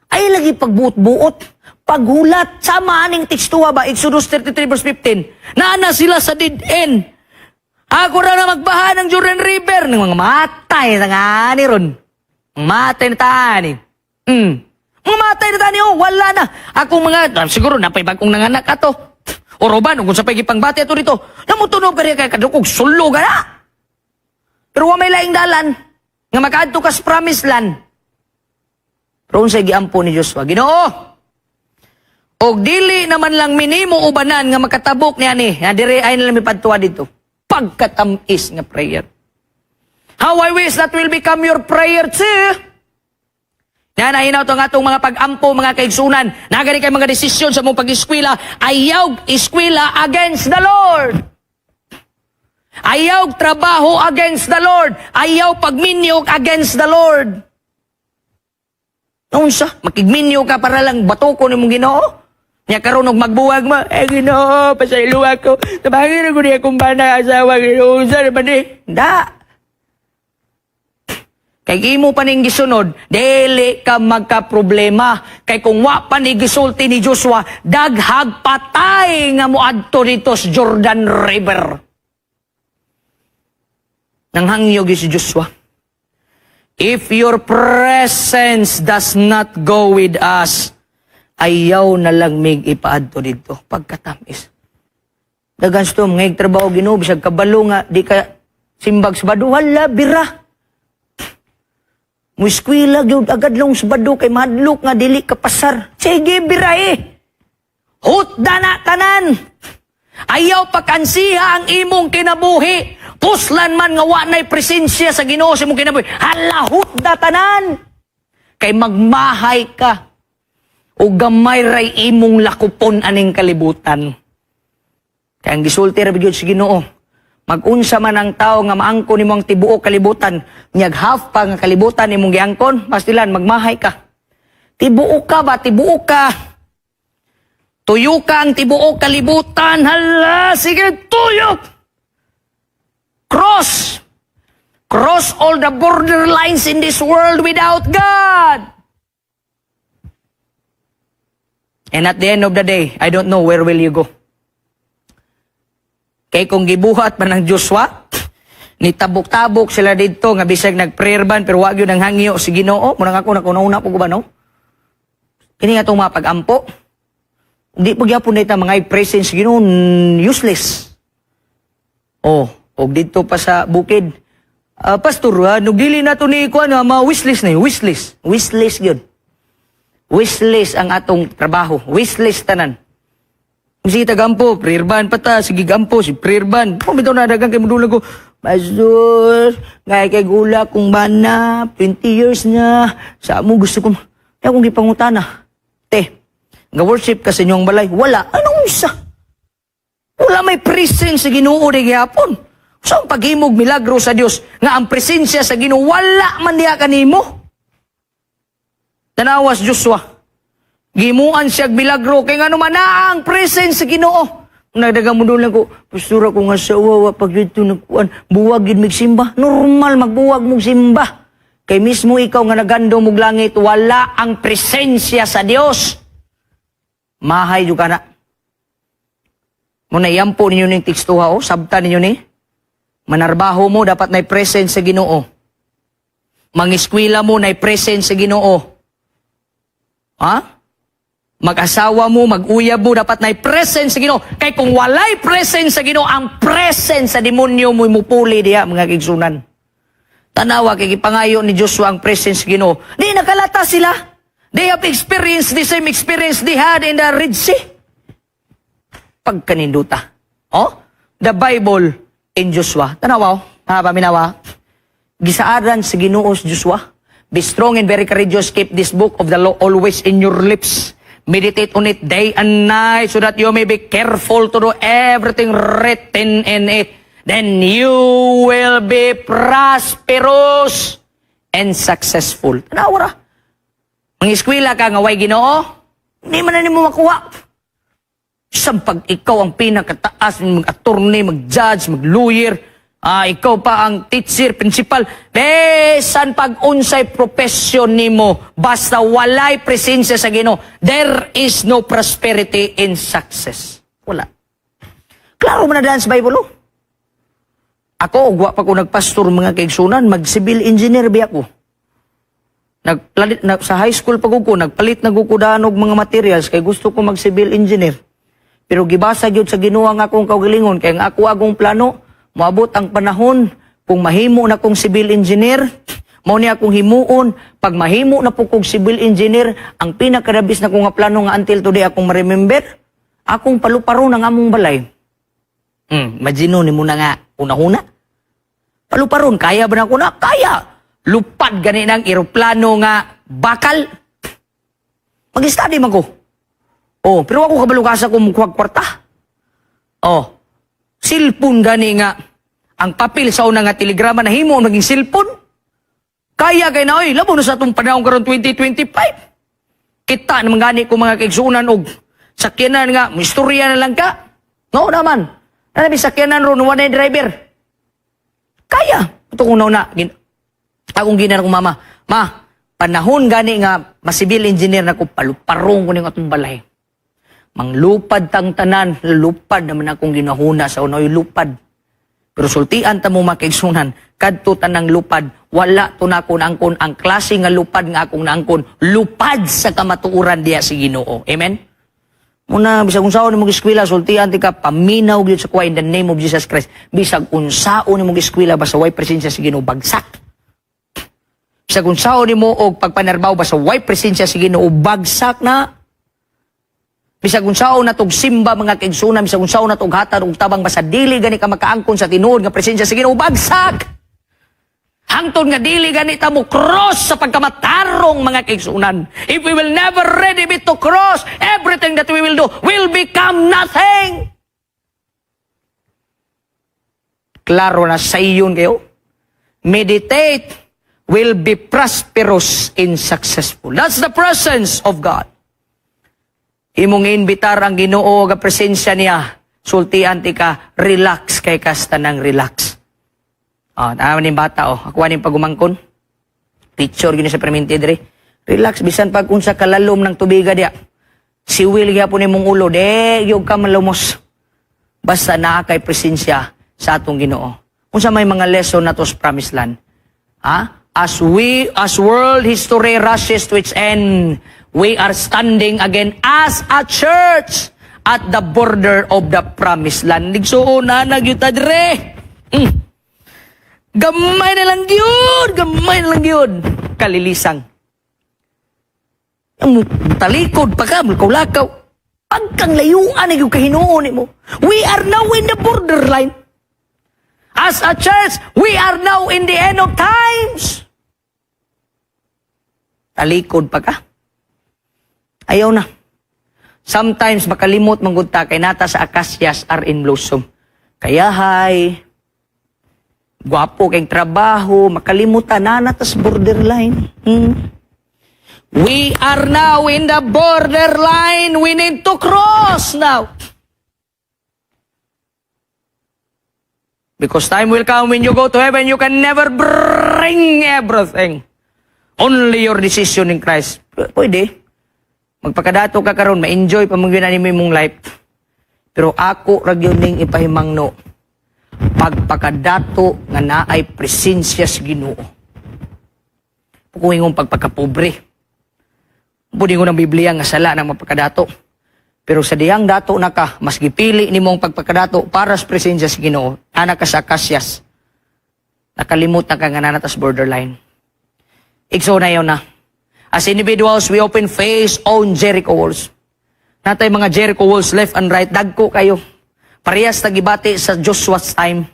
Ay lagi pagbuot-buot. Paghulat sama aning tekstuwa ba, Exodus 33 verse 15. Naa na sila sa dead end. Ako ra na magbaha ng Jordan River. Nang mga matay na nga ni ron. Matay na tani. Mga matay na tani, oh, wala na. Ako mga, siguro napay bagong nanganak ato. O roban, kung sa pagipangbati ato dito. Namutunog ka rin kay kadukog, sulo ka na. Pero wa may laing dalan nga makaadto ka sa promised land. Pero unsay giampo ni Joshua? Ginoo, og dili naman lang minimo ubanan nga makatabok niya ni, nga dire ay nalang mipadtuwa dito. Pagkatamis nga prayer. How I wish that will become your prayer too. Yan ay hinaw ang atong mga pag-ampo, mga kaigsunan. Nagani kay mga desisyon sa mong pag-eskwela. Ayaw eskwela against the Lord. Ayaw trabaho against the Lord. Ayaw pagminyo against the Lord. Unsa? Makigminyo ka para lang batuko ni mong Ginoo? Nya karon og magbuwag mo, eh Ginoo, pasaylo ako. Tabangin ko niya kung bana asawa Ginoo, unsa naman ni? Da. Kay imo pa ning gisunod, dili ka magka-problema. Kay kung wa pa ni gisulti ni Joshua, daghag patay nga moadto dito sa Jordan River. Nanghangyo gyud si Joshua. If your presence does not go with us, ayaw na lang mig ipaadto dito. Pagkatamis. Dagan sto, ngay trabaho Ginoo, bisag kabalo nga, di ka simbag Sabado, wala, bira. Mueskwela gyud agad lang Sabado kay mahadlok nga dili ka pasar. Sige, bira eh. Hutda na tanan. Ayaw pakansiha ang imong kinabuhi. Puslan man nga wa na'y presensya sa Ginoo sa imong kinabuhi. Hala, hutda tanan. Kay magmahay ka. O gamay ray imong lakupon aning kalibutan. Kaya ang gisulti ra gyud sa Ginoo. Magunsa man ang tao nga maangkon nimo ang tibuok kalibutan, nyag half pa nga kalibutan imong giangkon, pastilan magmahay ka. Tibuok ka ba? Tibuok ka. Tuyo ka ang tibuok kalibutan. Hala, sige, tuyok! Cross! Cross all the borderlines in this world without God. And at the end of the day, I don't know where will you go. Kay kung gibuhat man ng Joshua, ni tabok-tabok sila dito nga bisag nag-prayer ban pero wa gyud ang hangyo si Ginoo. Muna nga ako nakuna po ko ba no? Kini nga itong mga pag-ampo. Di po gyapon na ita mga presence Ginoo, useless. Oh, og dito pa sa bukid. Ah, pastor, nung dili na to ni kuan, mga wishlist na yun, wishlist. Wishlist gyud. Wishlist ang atong trabaho. Wishlist tanan. Sige, tagampo, prayer ban pa ta, sige gampo, si prayer ban. Kung bitaw na dagang kay mudulag ko, Pastor, ngay kay gula kung bana, 20 years na, sa mo gusto ko, kaya akong gipangutana. Te, nga worship ka sa inyong balay, wala. Anong isa? Wala may presence sa Ginoo di gihapon. So ang paghimog milagro sa Dios nga ang presensya sa Ginoo wala man diha kanimo. Tanawas Joshua. Gimuan siya milagro kay ngano man naa ang presence sa Ginoo. Nagdagang mo lang ko, pastura ko nga sa uwa, pag dito nagkuan, buwag yun magsimba. Normal magbuwag mong simba. Kay mismo ikaw nga nagando mong langit, wala ang presensya sa Dios. Mahay jud ka na. Muna iampo ninyo ning tekstuha o, sabta ninyo ni. Manarbaho mo, dapat na presence sa Ginoo. Mangiskwela mo, na presence sa Ginoo. Ha? Mag-asawa mo, mag-uyab mo, dapat na presence sa Ginoo. Kay kung walay presence sa Ginoo, ang presence sa demonyo mo mupuli diha, mga kigsunan. Tanawa kay gipangayo ni Joshua ang presence sa Ginoo. Di nakalata sila. They have experienced the same experience they had in the Red Sea. Pagkaninduta. Oh? The Bible in Joshua. Tanawa, oh. Ha, paminawa. Gisaaran sa Ginoo si Joshua. Be strong and very courageous. Keep this book of the law always in your lips. Meditate on it day and night so that you may be careful to do everything written in it. Then you will be prosperous and successful. Tanawa ra. Mang-eskwela ka nga way Ginoo, hindi man na nimo makuha. Sampag ikaw ang pinakataas, mag-attorney, mag-judge, mag-lawyer, ikaw pa ang teacher, principal. Bisan pag unsay profession nimo, basta walay presensya sa Ginoo, there is no prosperity in success. Wala. Klaro man na daan sa Bible, oh. Ako, ug wa pa ko nagpastor, mga kaigsunan, mag-civil engineer biya ko. Nagpalit na, sa high school pa ko, nagpalit na ko daan og mga materials kay gusto ko mag-civil engineer. Pero gibasa gyud sa Ginoo ang akong kaugalingon kay ang ako agong plano, moabot ang panahon kung mahimo na kong civil engineer, mao ni akong himuon. Pag mahimo na po kong civil engineer, ang pinakadabis na ko nga plano nga until today akong ma-remember, akong paluparon ang among balay. Imagine ni mo na nga una-una. Paluparon, kaya ba na ko na? Kaya! Lupad gani ng eroplano nga bakal. Mag-study man ko. Oh, pero ako kabalo kasa ko mukuha kwarta. Oh, cellphone gani nga ang papel sa una nga telegrama na himo naging cellphone. Kaya kay na oy, labo na sa atong panahon karon 2025. Kita naman gani ko, mga kaigsunan, og sakyanan nga istorya na lang ka. No naman. Nanabi sakyanan ron wala driver. Kaya. Ito kung nauna, akong ginan akong mama, "Ma, panahon gani nga ma-civil engineer na ko, paluparong ko ning atong balay. Manglupad tang tanan." Lupad naman akong ginahuna sa unoy lupad. Pero sultian ta mo, mga kaigsunan, kadto tanang lupad, wala to na ako naangkon ang klase nga lupad nga akong naangkon, lupad sa kamatuoran diya si Ginoo. Amen? Muna, bisag unsaon nimo eskwela, sultian ti ka, paminaw gyud sa kuwa in the name of Jesus Christ. Bisag unsaon nimo eskwela, basta way presensya sa Ginoo, bagsak. Bisag unsaon nimo og pagpanarbaw, basta way presensya sa Ginoo, bagsak na. Bisag unsaon na tog simba, mga kaigsunan, bisag unsaon na tog hatag og tabang, basta dili gani ka makaangkon sa tinuod nga presensya sa Ginoo, bagsak. Hangtod nga dili gani ta mo cross sa pagkamatarong, mga kaigsunan. If we will never ready be to cross, everything that we will do will become nothing. Klaro na sa iyon kayo. Meditate will be prosperous and successful. That's the presence of God. Imong inbitar ang Ginoo ga presensya niya. Sultian ti ka, relax kay kasta ng relax. Oh, tama ning bata oh. Ako ning pagumangkon. Picture gini sa perminti dre. Relax bisan pag unsa kalalom ng tubiga diya. Siwil gyapon nimong ulo, de gyud ka malumos. Basta naa kay presensya sa atong Ginoo. Unsa may mga lesson nato sa promised land? Ha? As world history rushes to its end, we are standing again as a church at the border of the promised land. Igsuon na nagyuta dre. Gamay na lang yun! Gamay na lang yun! Kalilisang. Ang talikod pa ka, lakaw-lakaw. Pagkang layuan na yung kahinuon mo. We are now in the borderline. As a church, we are now in the end of times. Talikod pa ka. Ayaw na. Sometimes makalimot manggod ta kay nata sa acacias are in blossom. Kaya hay, gwapo kay trabaho, makalimutan na natas borderline. We are now in the borderline. We need to cross now. Because time will come when you go to heaven, you can never bring everything. Only your decision in Christ. Pwede. Magpakadato ka karon, ma-enjoy pa man gyud na nimo imong life. Pero ako ra gyud ning ipahimangno. Pagpakadato nga naay presensya sa Ginoo. Kung ingong pagpakapobre. Pwede ko ng Biblia nga sala ng mapakadato. Pero sa diyang dato na ka, mas gipili nimo ang pagpakadato para sa presensya sa Ginoo. Ana ka sa Acacias. Nakalimot na ka nga nanatas borderline. Igso na yun na. As individuals, we often face own Jericho walls. Natay mga Jericho walls left and right. Dagko kayo. Parehas nagibati sa Joshua's time.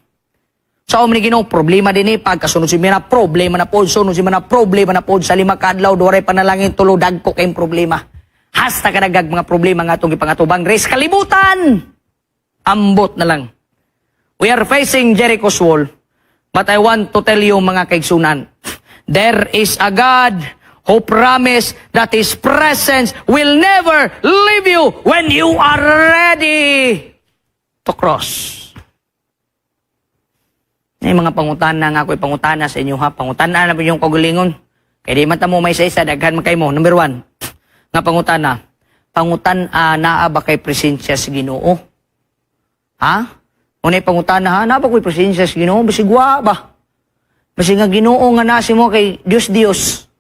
Sa ni Ginoo, problema din eh. Pagkasunod si Mina, problema na po. Sunod si Mina, problema na po. Sa 5 ka adlaw, duray panalangin, tulo, dagko kayong problema. Hasta kadagag mga problema nga itong ipangatubang race kalibutan. Ambot na lang. We are facing Jericho's wall. But I want to tell you, mga kaigsunan, there is a God who promised that His presence will never leave you when you are ready to cross. May mga pangutana nga ako'y pangutana sa inyo ha. Pangutana na po yung kaugalingon. Kaya di man ta mo may isa-isa, daghan man kay mo. Number one, nga pangutana. Pangutan naa ba kay presensya sa Ginoo? Ha? Unay pangutana ha, naa ba ko'y presensya sa Ginoo? Basig wa ba? Basig nga Ginoo nga nasi mo kay Dios Dios.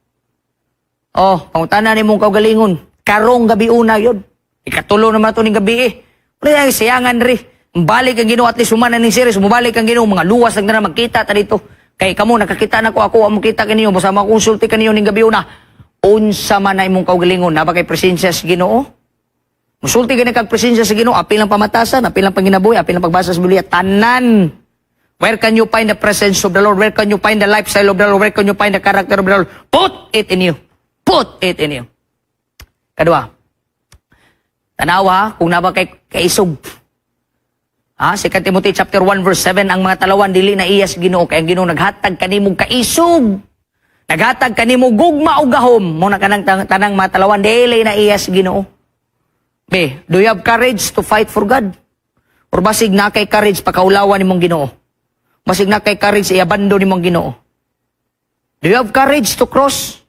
Oh, pangutana ni mong kaugalingon. Karong gabi una yun. Ikatulo naman ito ning gabi eh. Wala yung sayangan ri. Balik ang Ginoo, at least human na ning series, mubalik ang Ginoo, mga luwas lang na magkita ta dito. Kay kamo nakakita na ko, ako ang makita kaniyo, basta makonsulti kaniyo ning gabi una. Unsa man na imong kaugalingon, naa ba kay presensya sa Ginoo? Musulti gani kag presensya sa Ginoo, apil ang pamatasan, apil ang panginabuhi, apil ang pagbasa sa Biblia, tanan. Where can you find the presence of the Lord? Where can you find the lifestyle of the Lord? Where can you find the character of the Lord? Put it in you. Put it in you. Kadua. Tanawa kung naa ba kay kaisog. Ha, 2 Timothy chapter 1 verse 7, ang mga talawan dili na iya sa Ginoo, kay ang Ginoo naghatag kanimong kaisog. Naghatag kanimo gugma ug gahom. Mo na kanang tanang mga talawan dili na iya sa Ginoo. Be, do you have courage to fight for God? Or basig naa kay courage pakaulawan nimong Ginoo? Basig naa kay courage i-abandon nimong Ginoo? Do you have courage to cross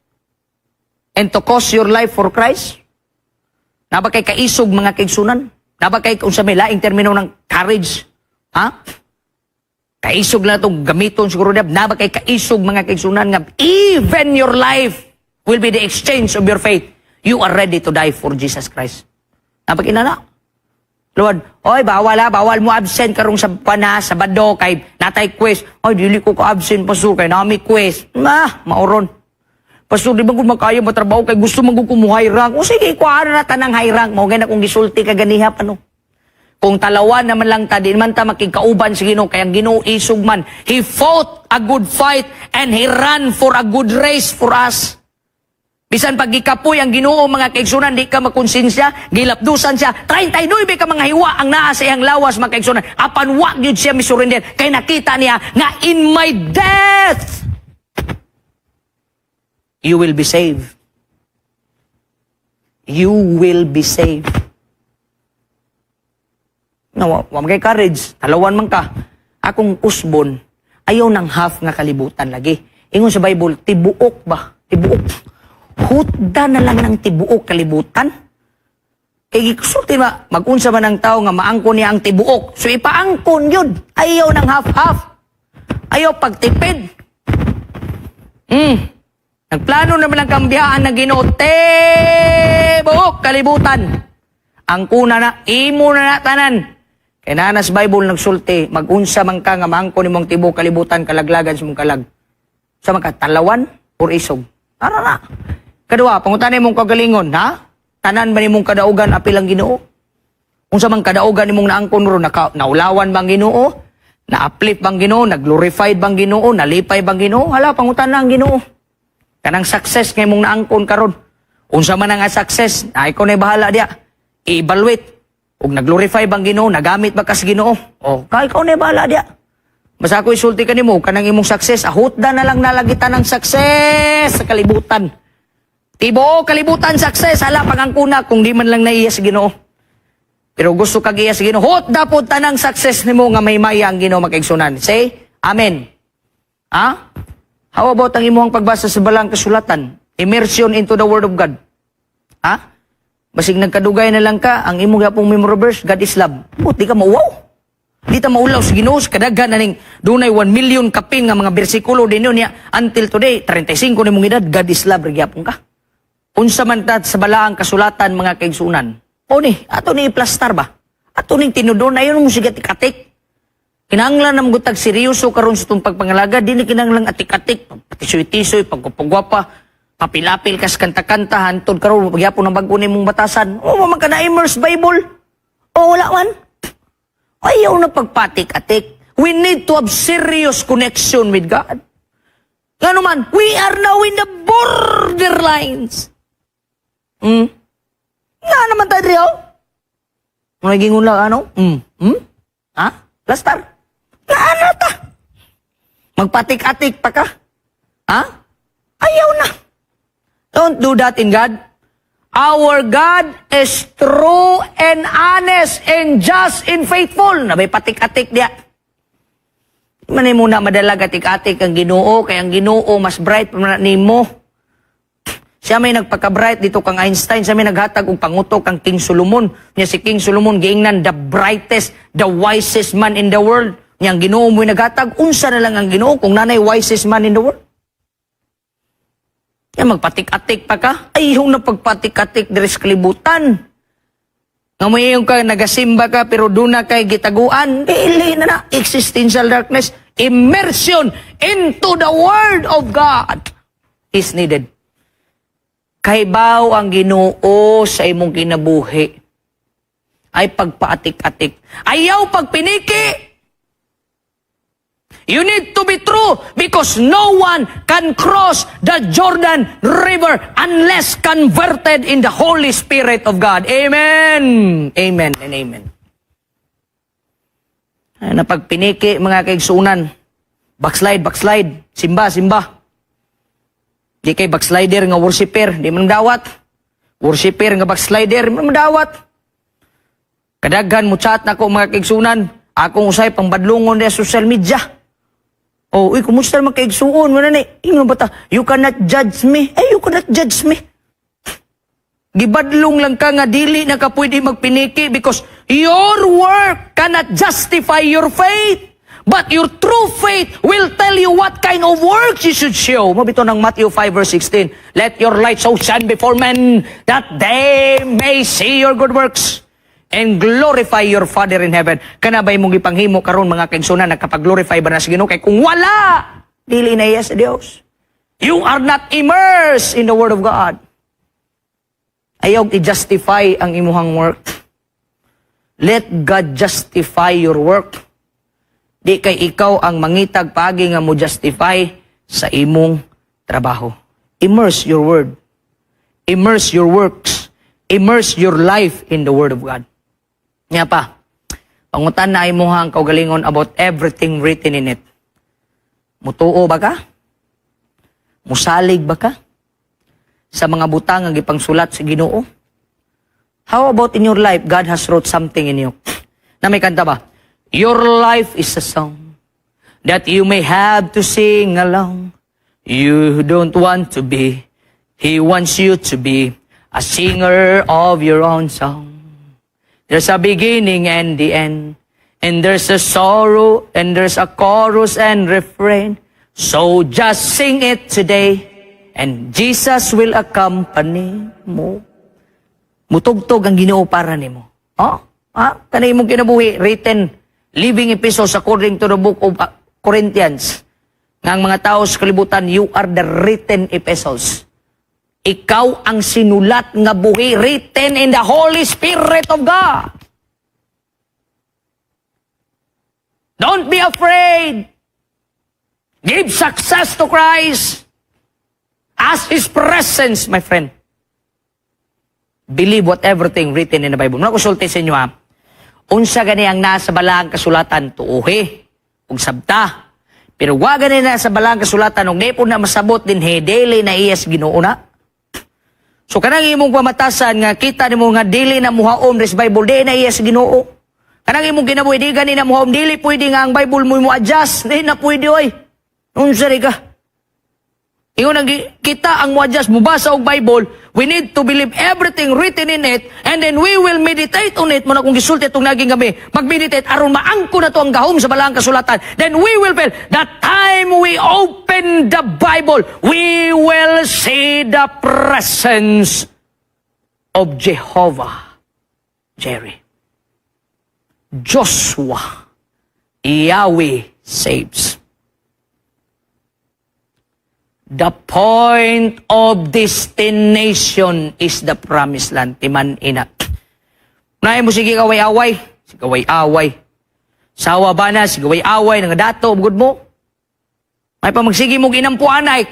and to cost your life for Christ? Naa ba kay kaisog, mga kaigsunan? Naa ba kay unsa may laing termino ng courage? Ha? Kaisog lang itong gamiton siguro niya. Naa ba kay kaisog, mga kaigsunan, nga even your life will be the exchange of your faith? You are ready to die for Jesus Christ. Naa ba kinana? Lord, oy, bawal ha, bawal mo absent karong sa pana, Sabado, kay naa tay quiz. Oy, dili ko ka absent, Pastor, kay naa mi quiz. Ma, mauron. Pastor, di ba kung makaya matrabaho kay gusto man ko mo high rank? O sige, kuha na tanang high rank. Mao gani akong gisulti kaganiha pa no. Kung talawan naman lang ta, di man ta makigkauban sa Ginoo, kay ang Ginoo isog man. He fought a good fight and He ran for a good race for us. Bisan pag gikapoy ang Ginoo, mga kaigsunan, di ka makonsensya, gilapdusan siya. 39 ka mga hiwa ang naa sa iyang lawas, mga kaigsunan. Apan wa gyud siya misurrender kay nakita niya nga in my death you will be saved. You will be saved. No, wa man kay courage, talawan man ka. Akong usbon, ayaw ng half nga kalibutan lagi. Ingon sa Bible, tibuok ba? Tibuok. Hutda na lang ng tibuok kalibutan. Kay gisulti ba, magunsa man ang tao nga maangkon niya ang tibuok. So ipaangkon yun. Ayaw ng half-half. Ayaw pagtipid. Nagplano naman ang kambiyaan ng Ginoo, tibuok kalibutan. Ang kuna na, imo na na tanan. Kay naa sa Bible nagsulti, magunsa man ka nga maangkon nimong tibuok kalibutan, kalaglagan sa mong kalag. Sa man ka, talawan or isog? Tara na. Kadua, pangutan nimong kagalingon, ha? Tanan ba nimong kadaugan apil ang Ginoo? Unsa man kadaugan nimong naangkon ron, naulawan bang Ginoo? Na-uplift bang Ginoo? Nag-glorified bang Ginoo? Nalipay bang Ginoo? Hala, pangutan na ang Ginoo. Kanang success nga imong naangkon karon. Unsa man ang nga success, na ikaw na bahala diya. I-evaluate. Ug nag-glorify bang Ginoo, nagamit ba kas Ginoo? O, ka ikaw na bahala diya. Basta ako isulti kanimo, kanang imong success, ahutda na lang nalagitan ng success sa kalibutan. Tibuok kalibutan success, hala pangangkuna kung di man lang naiya sa Ginoo. Pero gusto kag iya sa Ginoo, hutda pod tanang success nimo nga may maya ang Ginoo, makaigsunan. Say, Amen. Ha? How about ang imong pagbasa sa balang kasulatan? Immersion into the Word of God. Ha? Basig nagkadugay na lang ka, ang imong gapong memory verse, "God is love." But di ka mauwaw. Di ta maulaw sa Ginoo sa kadaghan na ning dunay 1 million kapin nga mga bersikulo din niya until today, 35 ni mong edad, "God is love" ra gyapon ka. Unsa man ta sa balaang kasulatan, mga kaigsunan? O ni, ato ni i-plastar ba? Ato ning tinudon ayon mo siga tikatik. Kinahanglan na magutag seryoso karon sa itong pagpangalaga, di ni kinahanglan atik-atik, patisoy-tisoy, pagkupagwapa, papilapil kas kanta-kanta, hantod karon pagyapon ng bago nimong batasan. O man ka na immerse Bible. O wala man. Ayaw na pagpatik-atik. We need to have serious connection with God. Ngano man, we are now in the borderlines. Nga naman tayo riyaw. Naging lang ano? Ha? Lastar. Nga ano ta? Magpatik-atik pa ka? Ha? Ayaw na. Don't do that in God. Our God is true and honest and just and faithful. Nabay patik-atik diya. Manay muna madalag atik-atik ang Ginoo, kay ang Ginoo mas bright pa man nimo. Siya may nagpaka-bright dito kang Einstein, siya may naghatag og pangutok kang King Solomon. Nya si King Solomon giingnan the brightest, the wisest man in the world. Nya ang Ginoo mo'y naghatag, unsa na lang ang Ginoo kung nanay wisest man in the world? Ya magpatik-atik pa ka? Ay, yung napagpatik-atik diri sa kalibutan. Nga mo yung ka, nagasimba ka, pero duna kay gitaguan, dili na na. Existential darkness, immersion into the Word of God is needed. Kahibaw ang Ginoo sa imong kinabuhi ay pagpaatik-atik. Ayaw pagpiniki. You need to be true because no one can cross the Jordan River unless converted in the Holy Spirit of God. Amen. Amen and amen. Ay, napagpiniki, mga kaigsunan. Backslide, backslide. Simba, simba. Di kay backslider nga worshipper, di man dawat. Worshipper nga backslider, di man dawat. Kadaghan mo chat nako, mga kaigsunan. Akong usay pangbadlungon sa social media. Oh, uy, kumusta naman, kaigsuon? Wala na, ingon ba ta? "You cannot judge me." Eh, you cannot judge me. Gibadlong lang ka nga dili na ka pwede magpiniki because your work cannot justify your faith. But your true faith will tell you what kind of works you should show. Mao bitaw ng Matthew 5 verse 16. "Let your light so shine before men that they may see your good works and glorify your Father in heaven." Kana ba imong gipanghimo karon, mga kaigsunan? Nagkapag-glorify ba na sa Ginoo? Kay kung wala, dili na iya sa Dios. You are not immersed in the Word of God. Ayaw i-justify ang imuhang work. Let God justify your work. Di kay ikaw ang mangitag paagi nga mo justify sa imong trabaho. Immerse your word. Immerse your works. Immerse your life in the Word of God. Nga pa, pangutan na imuhang kaugalingon about everything written in it. Mutuo ba ka? Musalig ba ka sa mga butang nga gipangsulat sa Ginoo? How about in your life, God has wrote something in you? Na may kanta ba? "Your life is a song that you may have to sing along. You don't want to be, He wants you to be a singer of your own song. There's a beginning and the end, and there's a sorrow, and there's a chorus and refrain. So just sing it today, and Jesus will accompany mo." Mutugtog ang Ginoo para nimo. Oh? Ha? Kanay imong kinabuhi, written, living epistles according to the book of Corinthians. Nga ang mga tao sa kalibutan, you are the written epistles. Ikaw ang sinulat nga buhi, written in the Holy Spirit of God. Don't be afraid. Give success to Christ. Ask His presence, my friend. Believe what everything written in the Bible. Muna ko sulti sa inyo ha. Unsa gani ang nasa balaang kasulatan, tuohi ug sabta. Pero wa gani nasa balaang kasulatan ug di po na masabot dinhi, dili na iya sa Ginoo na. So kanang imong pamatasan nga kita nimo nga dili na muhaom this Bible, di na iya sa Ginoo. Kanang imong kinabuhi di gani na muhaom, dili pwede nga ang Bible mo adjust, di na pwede oy. Unsa ri ka? Ingon ang kita ang mo-adjust, mubasa og Bible, we need to believe everything written in it and then we will meditate on it. Muna kung gisulti itong naging kami, mag-meditate aron maangko na to ang gahom sa balaang kasulatan. Then we will feel the time we open the Bible, we will see the presence of Jehovah Jireh. Joshua, Yahweh saves. The point of destination is the promised land. Timan ina. Unahin mo sige kaway-away. Sige away-away. Sawa ba na? Sige away-away. Nga dato, bugod mo. May pa magsige mo ginampuan ay.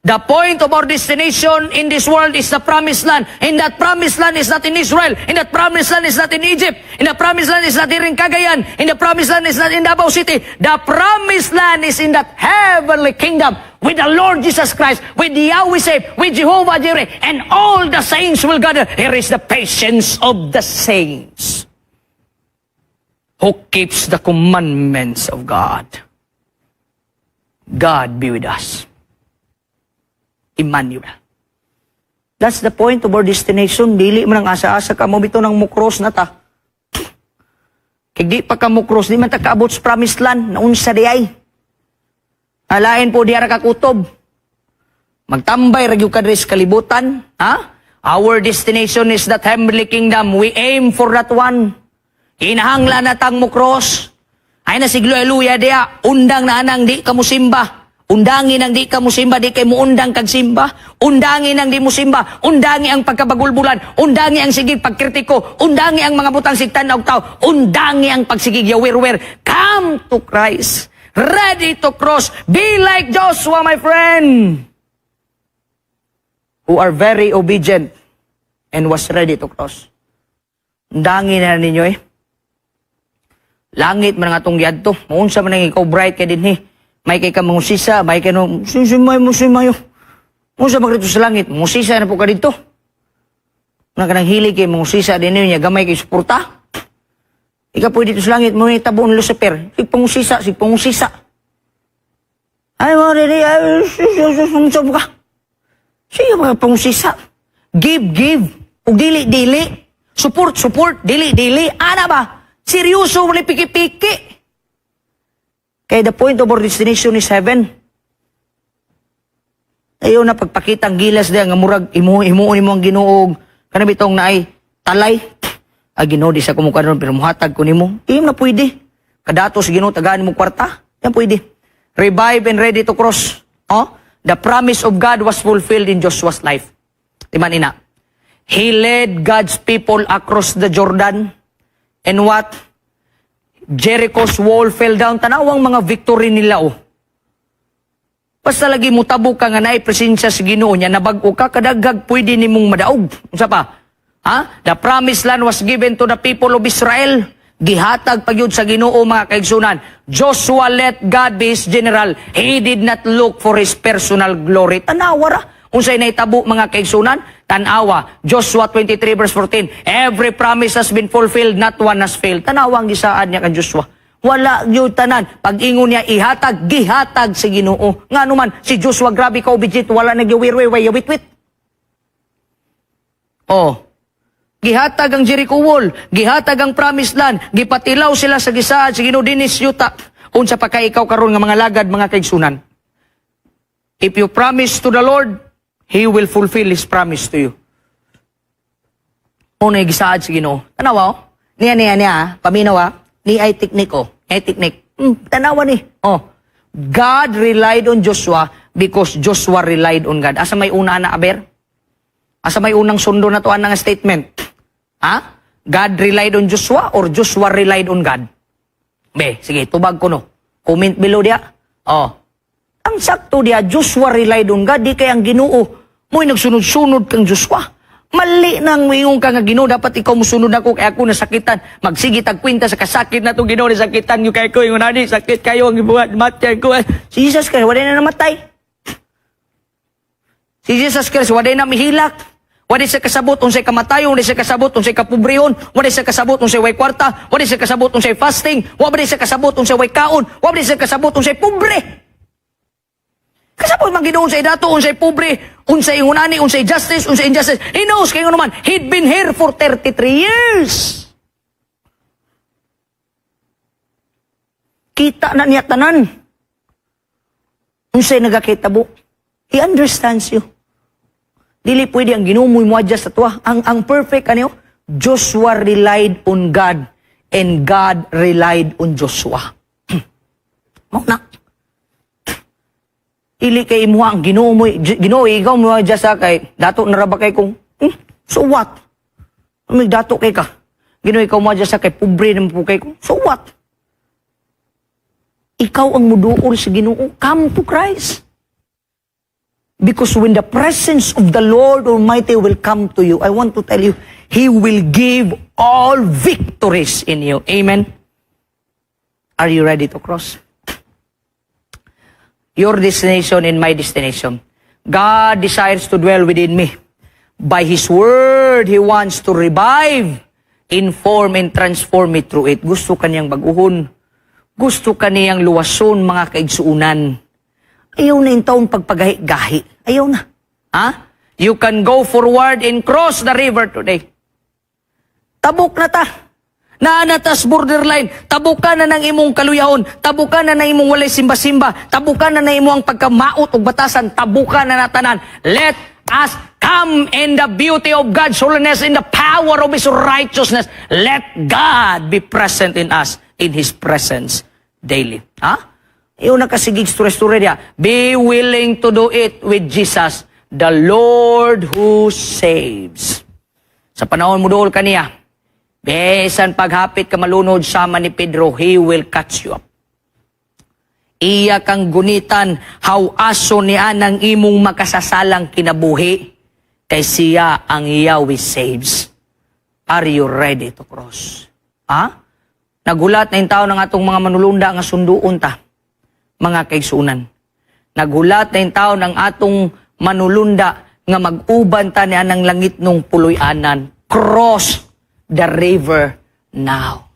The point of our destination in this world is the promised land. And that promised land is not in Israel. And that promised land is not in Egypt. And the promised land is not here in Cagayan. And the promised land is not in Davao City. The promised land is in that heavenly kingdom with the Lord Jesus Christ, with Yahweh save, with Jehovah Jireh, and all the saints will gather. Here is the patience of the saints who keeps the commandments of God. God be with us. Emmanuel. That's the point of our destination. Dili man ang asa-asa ka mo bitaw nang mukross na ta. Kay di pa ka mukross, di man ta kaabot sa promised land. Naunsa di ay. Alain po diara ka kutob. Magtambay ra gyud ka diri sa kalibutan, ha? Our destination is that heavenly kingdom. We aim for that one. Kinahanglan na tang mukross. Ay na siglo hallelujah diya. Undang na anang di ka musimba. Undangin ang di ka musimba, di kay muundang kag simba. Undangin ang di musimba. Undangi ang pagkabagulbulan. Undangi ang sigig pagkritiko. Undangi ang mga butang sigtan og tao. Undangi ang pagsigig yawir-wir. Come to Christ. Ready to cross. Be like Joshua, my friend, who are very obedient and was ready to cross. Undangi na ninyo eh. Langit man nga atong giadto. Maunsa man ang ikaw bright kay dinhi. May kay ka mangusisa, may kay no, simay mo simayo. Unsa man dito sa langit, mangusisa na po ka dito. Una ka nang hilig kay mangusisa din niya, gamay kay suporta. Ikaw po dito sa langit, mo tabo ni Lucifer. Sig pangusisa, sig pangusisa. Ay, mo dili, ay, unsa ka? Sige mga pangusisa. Give, give. Ug dili, dili. Support, support. Dili, dili. Ana ba? Seryoso, wala piki-piki. Kaya the point of our destination is heaven. Ayaw na pagpakita ang gilas diya nga murag imo himuon nimo ang Ginoo kana bitong naay talay. Ay Ginoo, di sa kumuka ron pero muhatag ko nimo. Iyom na pwede. Kadato sa Ginoo tagaan mo kwarta. Yan pwede. Revive and ready to cross. Oh, the promise of God was fulfilled in Joshua's life. Timan ina. He led God's people across the Jordan. And what? Jericho's wall fell down. Tanawang mga victory nila oh. Basta lagi mo tabok ka nga naay presensya sa Ginoo niya, nabag-o ka, kadaghag pwede nimong madaog. Unsa pa? Ha? The promised land was given to the people of Israel. Gihatag pagyud sa Ginoo, mga kaigsunan. Joshua let God be his general. He did not look for his personal glory. Tanawa ra. Unsay nahitabo, mga kaigsunan? Tanawa. Joshua 23 verse 14. Every promise has been fulfilled, not one has failed. Tanawa ang gisaad niya kan Joshua. Wala gyud tanan. Pag ingon niya ihatag, gihatag sa Ginoo. Ngano man si Joshua grabe ka obedient, wala nagyawirwe, way yawitwit. Oh. Gihatag ang Jericho wall, gihatag ang promised land, gipatilaw sila sa gisaad sa Ginoo dinis yuta. Unsa pa kay ikaw karon nga mga lagad, mga kaigsunan? If you promise to the Lord, He will fulfill His promise to you. Una gisaad sa Ginoo. Tanawa oh. Niya niya niya, ah. Paminaw ah. Ni ay teknik oh. Ay teknik. Tanawa ni. Oh. God relied on Joshua because Joshua relied on God. Asa may una na aber? Asa may unang sundo na to nga statement? Ha? God relied on Joshua or Joshua relied on God? Be, sige, tubag ko no. Comment below diya. Oh. Ang sakto diya, Joshua relied on God, di kay ang Ginoo. Mo'y nagsunod-sunod kang Joshua. Mali nang moingon ka nga Ginoo, dapat ikaw musunod ako kay ako nasakitan. Magsige tag kwenta sa kasakit na itong Ginoo, nasakitan yung kay ko, yung nani, sakit kayo ang gibuhat, matyan ko. Si Jesus Christ, wala na namatay. Si Jesus Christ, wala na mihilak. Wala siya kasabot unsay kamatayon, wala siya kasabot unsay kapobrehon, wala siya kasabot unsay way kwarta, wala siya kasabot unsay fasting, wala siya kasabot unsay way kaon, wala siya kasabot unsay pobre. Kasabot man Ginoo unsay dato, unsay pobre, unsay ingunani, unsay justice, unsay injustice. He knows kay naman, he'd been here for 33 years. Kita na niya tanan. Unsay nagakitabo. He understands you. Dili pwede ang Ginoo mo'y mo-adjust sa tuwa. Ang perfect ano, Joshua relied on God and God relied on Joshua. Mao na. Dili kay imo ang Ginoo mo, Ginoo ikaw mo adjust sa kay dato na ra ba kay kung so what? May dato kay ka. Ginoo ikaw mo adjust sa kay pobre naman po kay kung so what? Ikaw ang muduol sa Ginoo. Come to Christ. Because when the presence of the Lord Almighty will come to you, I want to tell you, He will give all victories in you. Amen? Are you ready to cross? Your destination and my destination. God desires to dwell within me. By His Word, He wants to revive, inform, and transform me through it. Gusto kaniyang baguhon. Gusto kaniyang luwason, mga kaigsuunan. Ayaw na yung taong pagpagahi-gahi. Ayaw na. Ha? You can go forward and cross the river today. Tabok na ta. Naa na tas borderline. Tabukan na ng imong kaluyahon. Tabukan na ng imong walay simba-simba. Tabukan na ng imong pagkamaot og batasan. Tabukan na natanan. Let us come in the beauty of God's holiness, in the power of His righteousness. Let God be present in us, in His presence daily. Ha? Iyo nakasigig story-story niya. Be willing to do it with Jesus, the Lord who saves. Sa panahon mo dool kaniya, bisan paghapit ka malunod sama ni Pedro, He will catch you up. Iya kang gunitan, haw-aso niya ng imong makasasalang kinabuhi, kay siya ang Yahweh saves. Are you ready to cross? Ha? Nagulat na yung tao ng atong mga manulunda nga sunduon ta, mga kaigsunan. Nagulat na yung tao ng atong manulunda nga mag-uban ta niya ng langit nung puloy-anan. Cross the river now.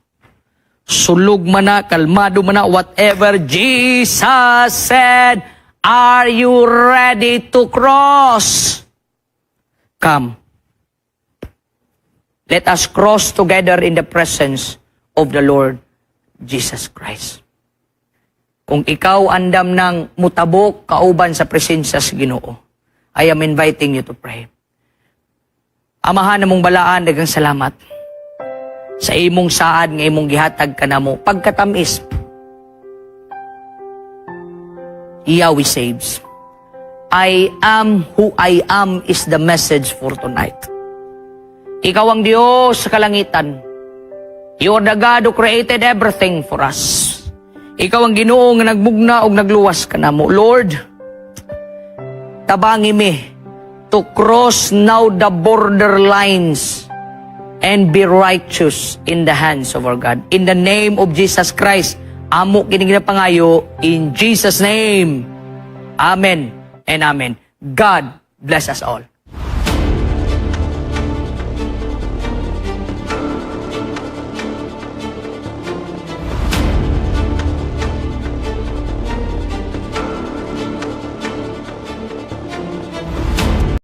Sulog man na, kalmado man na, whatever Jesus said, are you ready to cross? Come. Let us cross together in the presence of the Lord Jesus Christ. Kung ikaw andam ng mutabok kauban sa presensya sa Ginoo, I am inviting you to pray. Amahan namong balaan, daghang salamat sa imong saad nga imong gihatag kanamo pagkatamis. Yahweh saves. "I am who I am" is the message for tonight. Ikaw ang Diyos sa kalangitan. You are the God who created everything for us. Ikaw ang Ginoo nga nagmugna og nagluwas kanamo. Lord, tabangi mi to cross now the borderlines and be righteous in the hands of our God. In the name of Jesus Christ, amo kini ginapangayo, in Jesus' name. Amen and amen. God bless us all.